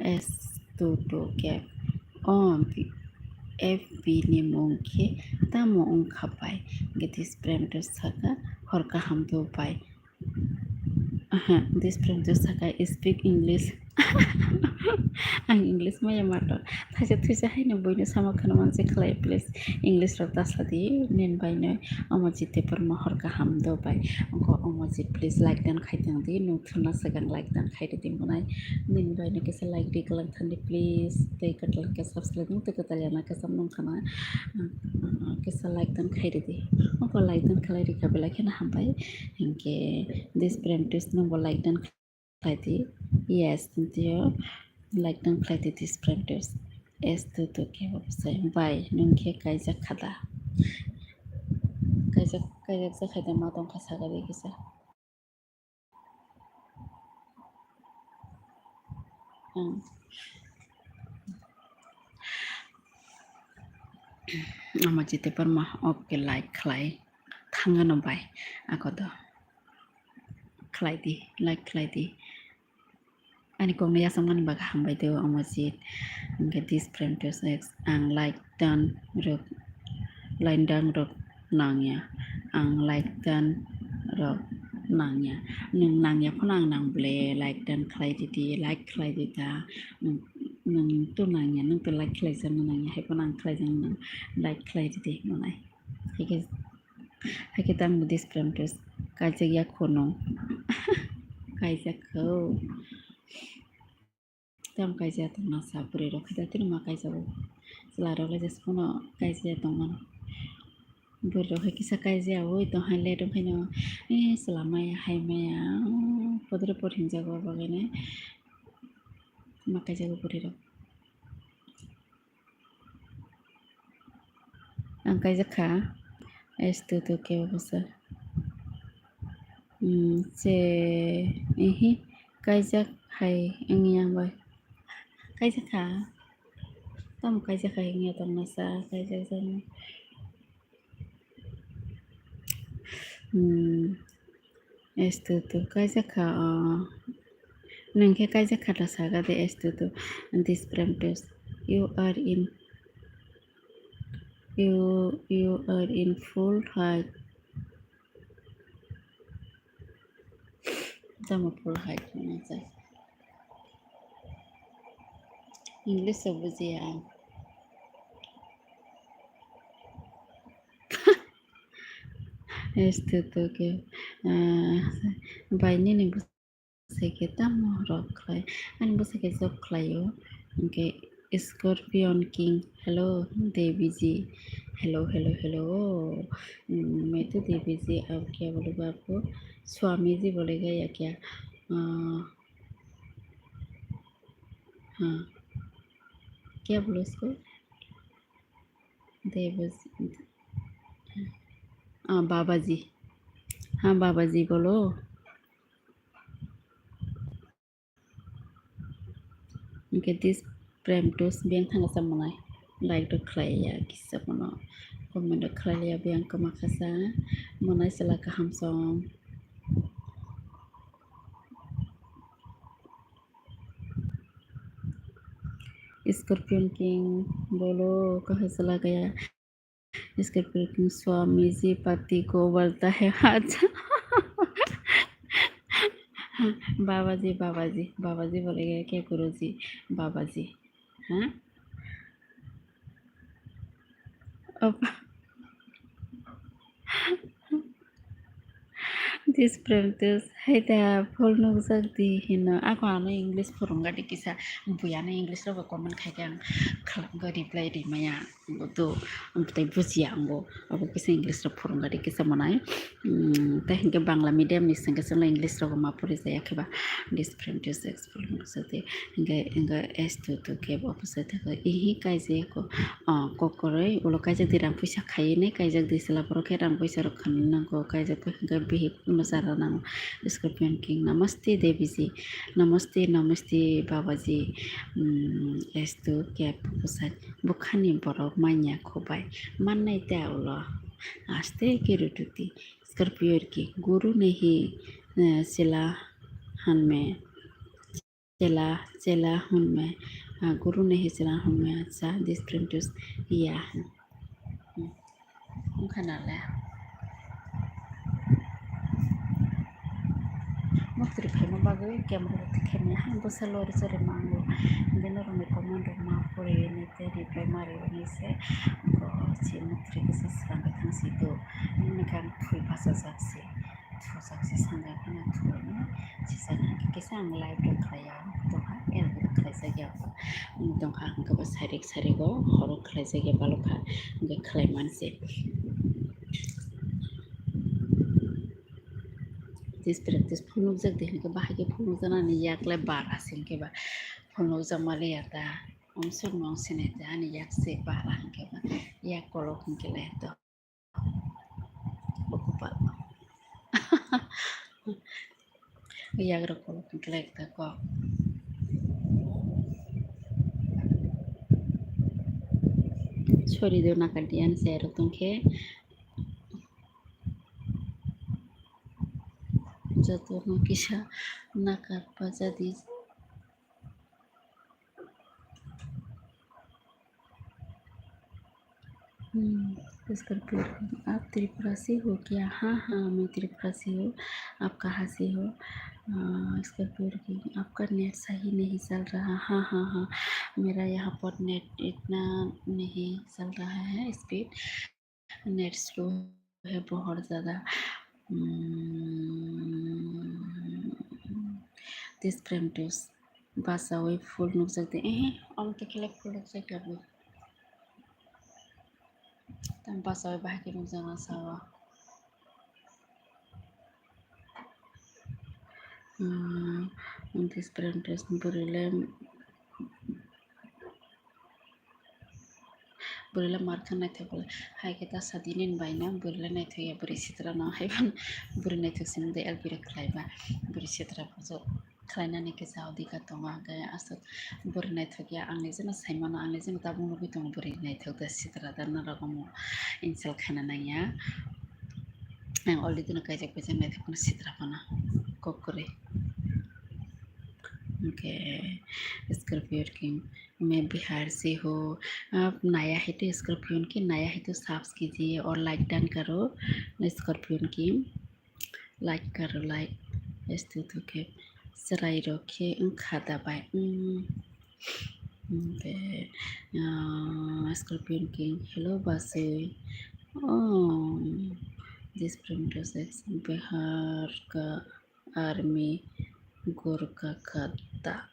S two two K. O F B ni mung khe tamo wngkha bai? This Premtosh saka hor kaham do bai. Aha, this Premtosh saka speak English. Ang English maya mato. Thaisa thuisa haino buino sama khana manse khlai please. English rok ta sa di, nin bai no. Omojit Debbarma hor kaham do bai. Ongo Omojit please like dan khai tang di. Nung thuna sagang like dan khai di monai. Nin bai no kisa like di kalang thandi please. Tei katal kisa subscribe nung tei katal yana kisa nung khana. Ah, kisa like dan khai di. Ongo like dan khlai di kha belai kheno hambai. Hwnkhe this Premtosh nungbo like dan khlai di. Yes, thank you. Like dan khlai di this Premtosh. S two two K website. Bai, nung khe kaijak kha da? Kaijak, kaijak ja khai da ma tong kha saka di kisa. Hmm. Omojit Debbarma, okay, like khlai thangano bai. Ako do khlai di, like khlai di. Ani kokno yachakmani bagwi hambai tei o Omojit. Hwnkhe this Premtosh ex ang like dan rok, like dan rok nangya. Ang like dan rok nangya. Nwng nangya phano ang nang ble like dan khlai di di, like khlai di ta. Nwng, nwng to nangya, nwng to like khlai jani nangya, hai phano ang khlai jani nang, like khlai di di monai. Hai khe, hai khe tang this Premtosh kaijak ya kho nwng. Kaijak kho. Tamo kaijak tongna sa bwrwi rok khe da tini ma kaijago. Chwla rok le jesphano kaijak tongmano. Bwrwi rok hai kisa kaijak oi tong hai le rok haino. Eh, chwla maya hai maya. Podre pod hinjago bagwi ne. Ma kaijago bwrwi rok. Ang kaijak kha S two two K officer. Hmm, se, ehe, kaijak hai wngya bai. Kaijak kha. Tamo kaijak hai wngya tongna sa, kaijak jani. Hmm. S two two kaijak kha, o. Nwng khe kaijak kha da saka de S two two. This Premtosh. You are in, you, you are in full height. Tamo full height hwnwi sa. English o bujiya ang. S two two khe, ah, bai nini bwsai khe tamo rok khlai, ani bwsai khe job khlaio, hwnkhe Scorpion King, hello, Devi ji, hello, hello, hello, mm, मैं तो देवी जी, आप क्या बोलेगा आपको, स्वामी जी बोलेगा या क्या? Ah, हाँ, क्या बोलो उसको? Devi ji, ah, बाबा जी, हाँ, बाबा जी बोलो। Hwnkhe this Premtosh biyang thangsa monai like rok khlai ya kisa bono comment rok khlai ya biyang kwma khasa monai chwla kaham song. Scorpion King bolo kahai chwla gaya. Scorpion King Swami ji pati ko bolta hai acha. Babaji, Babaji, Babaji bole ke Guruji, Babaji. Ha? Apa? This practice, hai da, phol nukjak di hino. Ako ano English phurungadi kisa, bui ano English rogo comment khaikhe ang khlai-, reply rimaya. Bo to, ang tai bujiya ang bo. Abo kisa English rok phurungadi kisa manai. Hmm, tai hinkhe Bangla medium ni sengkhe chwngno English rogo ma puri jaya khe ba. This practice explore nukjak di. Hinkhe, hinkhe S two two khe opposite khe ihi kaijak ko, ah, kokroi ulo kaijak di rang puisa khaiwi nai kaijak di chwla borok khe rang puisa rok khani nangkho kaijak ko hinkhe bihik no chara nango. Scorpion King, Namaste Deviji, Namaste, Namaste Babaji, mm, S two khe opposite bukhani borok manya khubai mannai ta ulo aste khe rututi. Scorpion King, Guru nahi, eh, chela hanme. Chela, chela hwnme, ah, guru nahi chela hwnme, acha, this practice ya. Hmm. Wngkha nale. Muktrwi phaima bagwi camera rok thikhaimani hai bwsa lori chori mango. Bini rokni comment rok ma pori ni tei reply ma rwni se. Bo si muktrwi kisa swkang khe thang si do. Nini khe ang thwi bachajak se. Thujak se sanjak phano thwino sijak hinkhe kisa ang live rok khlaiya tongkha, L B rok khlaijak ya tongkha hinkhe bo sarik sarik o horo khlaijak ya balokha hinkhe khlai manse. This practice phunukjak de hinkhe bahai khe phunukjaknani yak le bara se hinkhe ba phunukjak maliya ta. Omsuk nung sinai ta ani yak se bara hinkhe ba yak kolok hinkhe le to. Bo kopal. Yagrok kolok wngkha ekta kok. Sori do nakar di ani chai rok tongkhe. Jotono kisa nakar bajadi. हम्म, इसका फिर आप त्रिपुरा से हो क्या? हाँ, हाँ, मैं त्रिपुरा से हूँ। आप कहाँ से हो? अ, इसका फिर कि आपका नेट सही नहीं चल रहा। हाँ, हाँ, हाँ, मेरा यहाँ पर नेट इतना नहीं चल रहा है स्पीड। नेट स्लो है बहुत ज़्यादा। Hmm, this practice bachaui phul nukjak de. Ehe, omo to khe le phul nukjak ya bo. Tamo bachaui bahai khe nukjak na sao. Hmm, this practice bwrwi le Bwrwi le mar kha naithok le. Hai khe ta sa di nini bai no, bwrwi le naithok ya, bwrwi sitra no. Hai phano bwrwi naithok simi de L B rok khlai ba. Bwrwi sitra bo khlai nani khe sa odhikar tongo, hwnkhe aswk bwrwi naithok ya, ang nijeno sai mano, ang nijeno tabuk nugwi tongo bwrwi naithok da sitra da norok omo insult khaina nang ya. Ang already no kaijak paijak naithok phano sitra phano kok kwrwi. Hwnkhe Scorpio King. मैं बिहार से हूँ। आप नया है तो स्कॉर्पियन की नया है तो साब्स कीजिए और लाइक डन करो। स्कॉर्पियन की लाइक करो, like. Este tu ke serai ro ke wngkha da bai. Hmm. Hwnkhe, ah, Scorpion King, hello basui. Oh, this friend says Bihar का आर्मी गोरखा का था।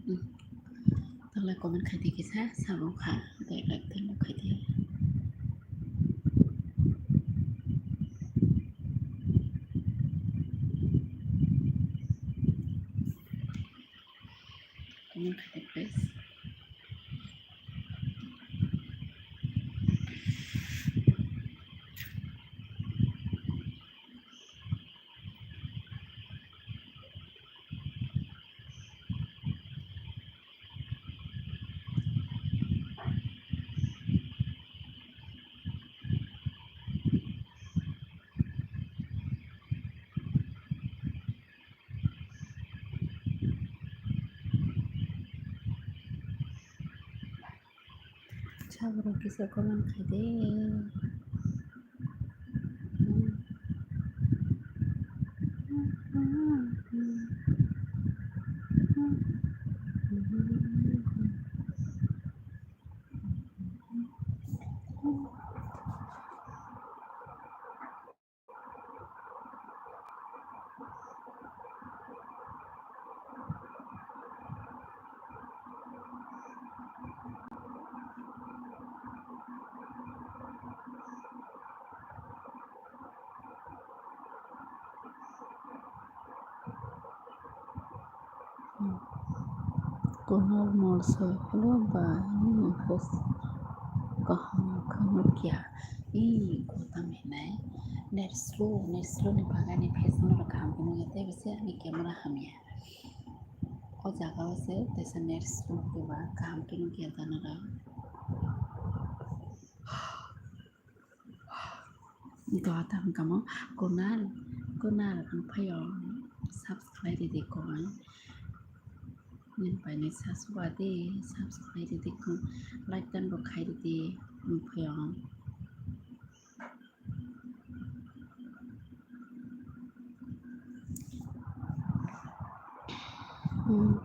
Tala comment khai di kisa, sabuk ha, tei like tei muk khai di. Comment khai di, please. Chaborok kisa comment khai de. Kunal Molsoi, hello ba, nini face kaham khe nukya. Ee, kotam hinai. Net slow, net slow ni bagwi ani face no kaham khe nukya, tei bisi ani camera hamya. O jaga o se teisa net slow khe ba kaham khe nukya gana rok. Ito ata hwnkha mo Kunal, Kunal ang phaio subscribe ridi koi. Nini pai ni sa suba di subscribe ridi koi, like dan bo khai ridi ang phaio. Hmm.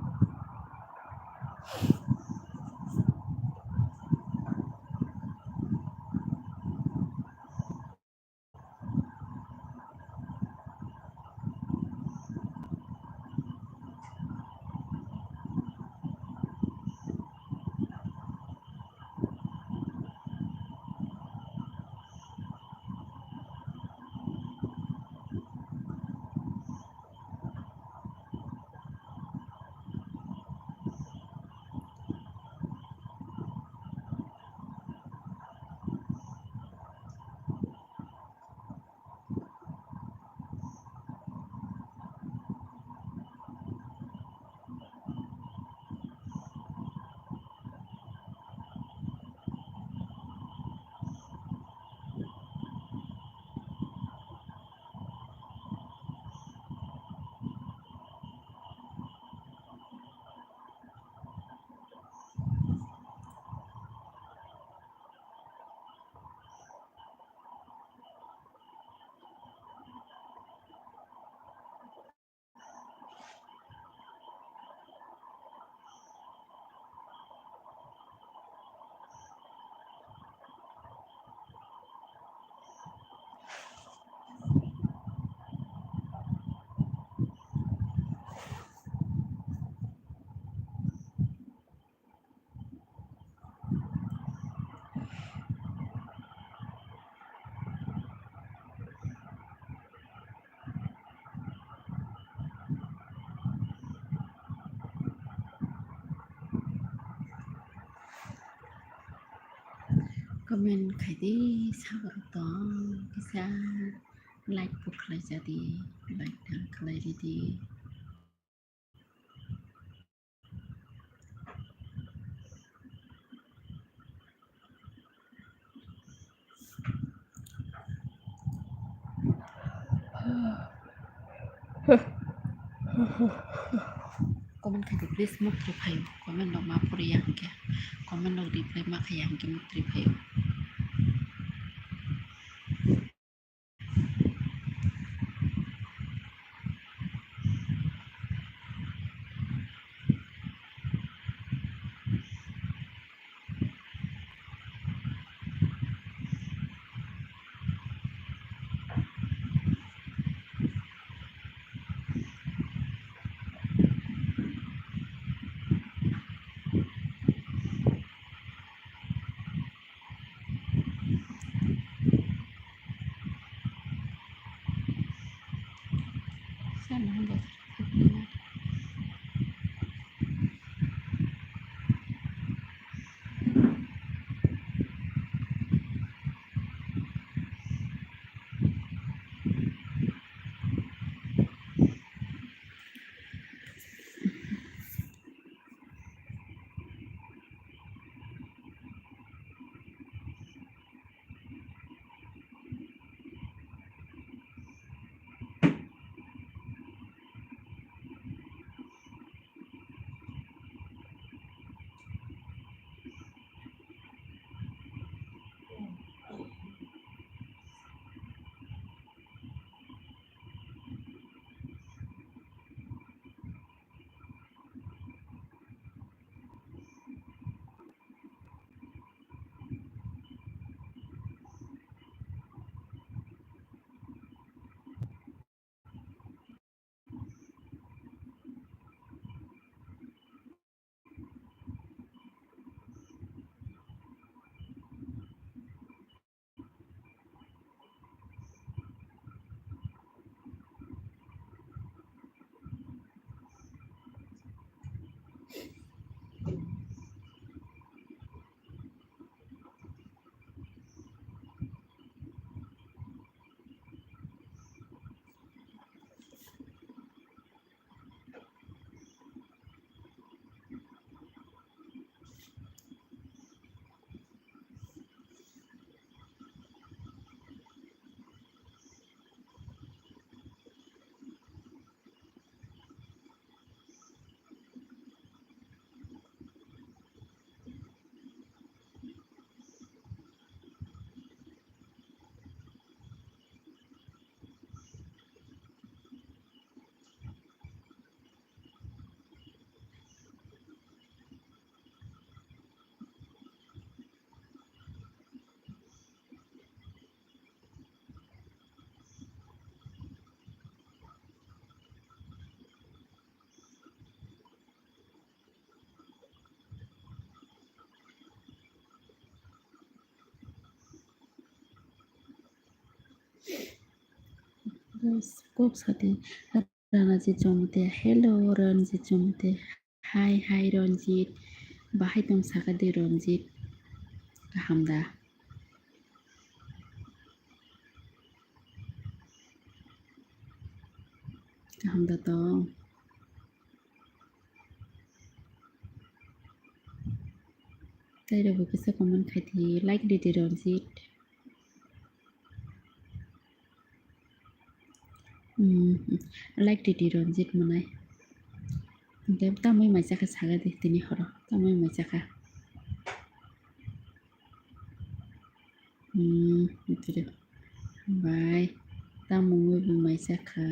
Comment khai di, saborok tong kisa like bo khlai ja di, like tang khlai ridi. Comment khai di, please, muk twi phaio. Comment rok ma pori ya hwnkhe, comment rok reply ma khai ya hwnkhe muk twi phaio. Bas, kok sadi. Ranajit Jomate, hello Ranjit Jomate. Hi, hi Ranjit. Bahai tong saka de Ranjit. Kaham da? Kaham da tong? Tei rok bo kisa comment khai di, like di di Ranjit. Hmm, like di di Ranjit mwnai. Hwnkhe tamwi mai chakha saga di tini horo, tamwi mai chakha. Hmm, bai, tamwi bo mai chakha.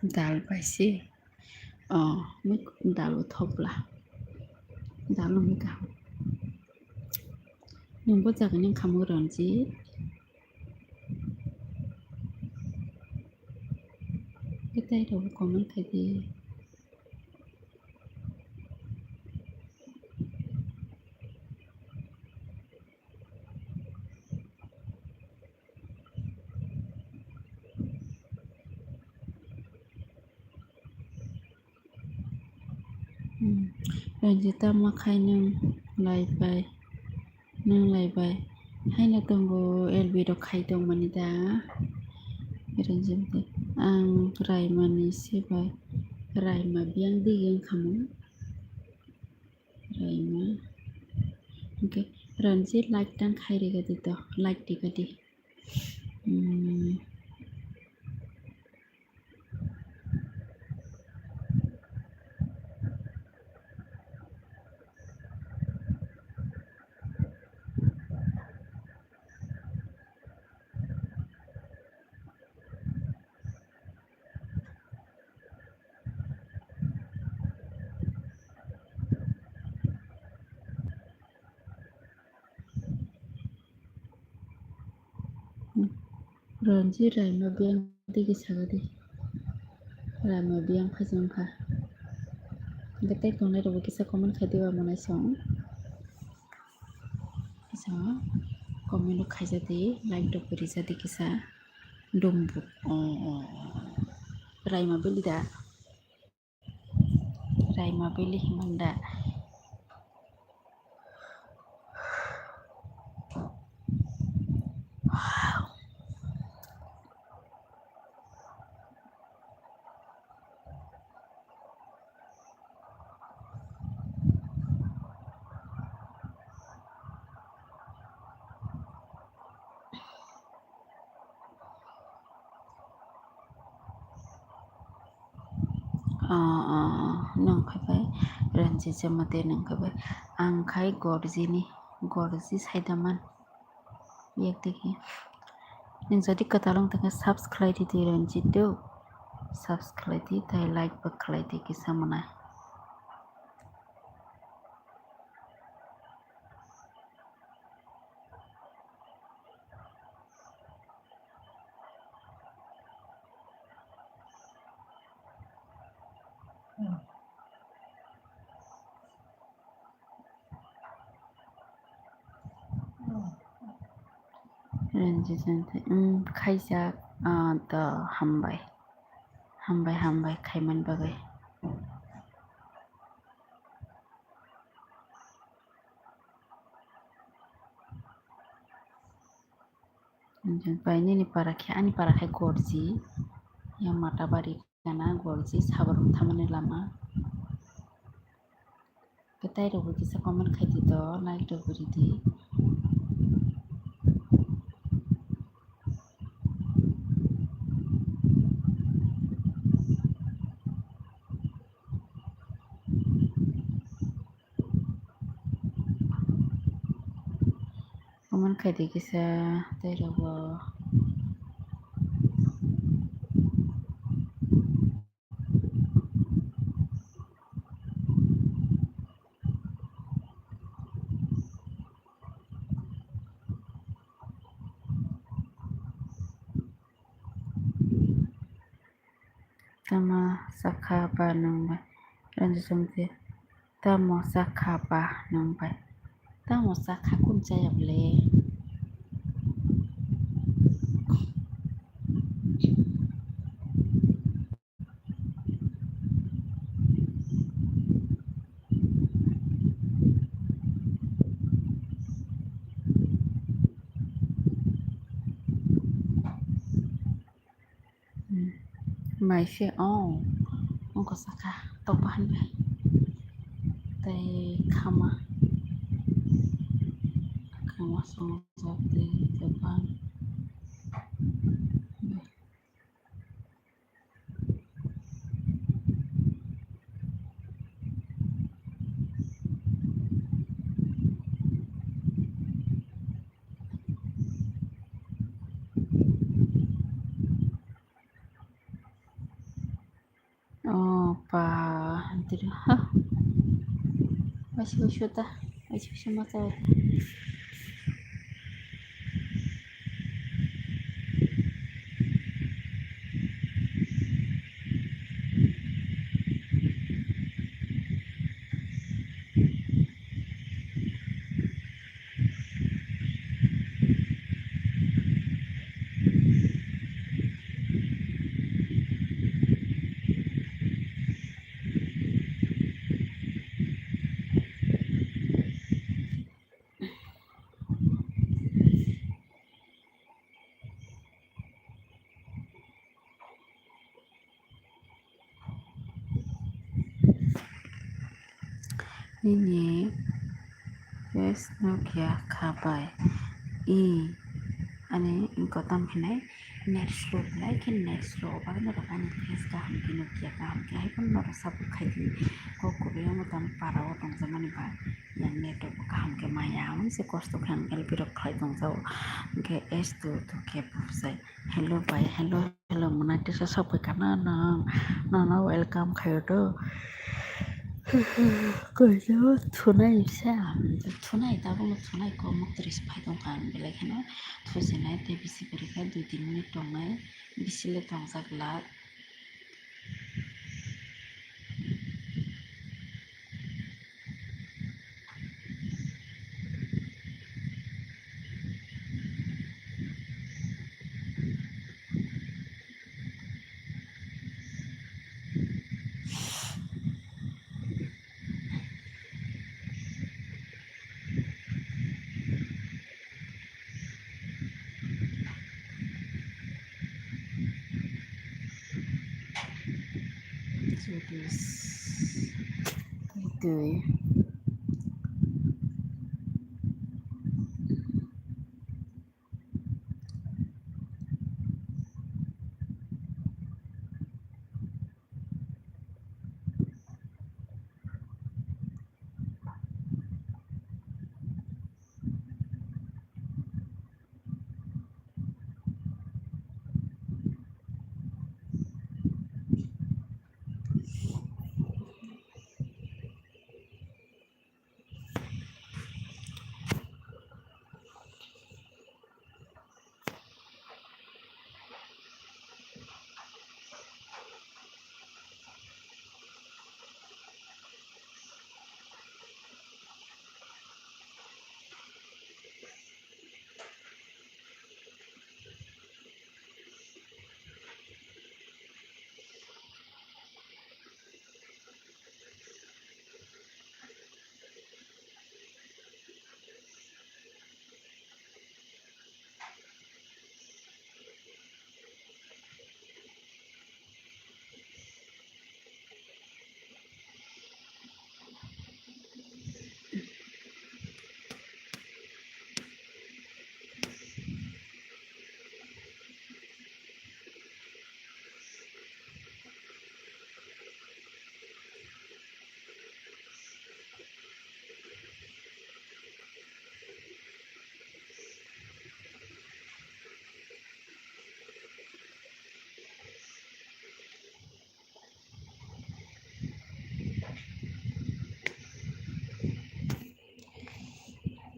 Dal bai se. Oh, mui dal bo thok bla. Dal no mui kaham. Nung bo jaga ni wngkha mo Ranjit. Tei rok bo comment khai di. Hmm. Ranjita ma khai nwng lai bai, nwng lai bai. Haino tongo L B rok khai tongmani da. Ranjita, ang raimani se bai, raima biyang di wngkha mo. Raima. Okay. Ranjit like tang khai rega di to, like di ka di. Hmm. Ranji Raima biyang digi saga di. Raima biyang phajang kha. Hingke tei tongnai rokbo kisa comment khai di ba monai song. Kisa comment rok khaija di, like rok bo rija di kisa. Dumbuk. Oh, oh, oh. Raima beli da. Raima beli himanda. Ah, ah, ah, nung khe bai Ranjit Jamatia nung khe bai. Ang khai Gorji ni, Gorji Saidaman. Yak digi. Nung jodi kwtal wng tongkhe subscribe di Ranjit do. Subscribe di tei like bo khlai di kisa mwnai. Ranjit Jamatia, um, khaijak, ah, to hambai. Hambai, hambai, khaiman bagwi. Bai nini para khe, ani para khe Gorji, yang Matabari kana Gorji, Sabarum thamani lama. Kwtai rokbo kisa comment khai di to, like rok bo ri di. Comment khai di kisa tei rokbo. Tamo sakha ba nwng bai? Ranjit Jamatia, tamo sakha ba nwng bai? Tamo sakha kung chaya bole? Mai se, oh, ongko saka tokba hinwi tei khama, khama songwk tei tokba. Oh, pa, antiri, ha. Aisi, aisi, ta, aisi, aisi, mata. Nini face nukya kha bai. I, ani kotom hinai net slow belai khe net slow. Bagwi norok ani face kaham khe nukya, kaham khe hai phano norok support khai di. Kok kubui omo tamo para o tongjakmani ba yang network bo kaham khe maya. Amo se kosto khe ang L P rok khlai tongjago. Hwnkhe S two two khe bujai. Hello bai, hello, hello, mwnai tesa sok pai kana nang, nono welcome khaio do. Kaisa thunai sa, thunai tabukno thunai kok muktrwi se phai tongkha, belai kheno thusinai tei bisi kwrwi kha, dui tin minute tongnai, bisi le tongjak glak. Twi.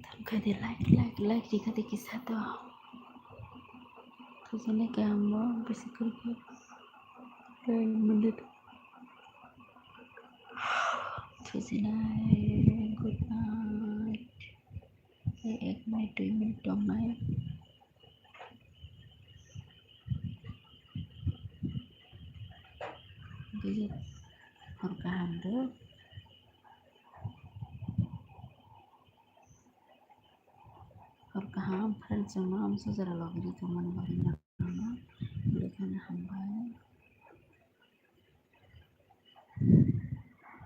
Tangkha de like, like, like rikha de kisa to. Thujani kaham bo bisi kwrwi khe. Thujinai, good night. Tei ek minute, dui minute tongnai. Tei hor kaham rw. Hor kaham, friends, chwngno amsajora logi ri tongmani bagwi no, bekhano hambai.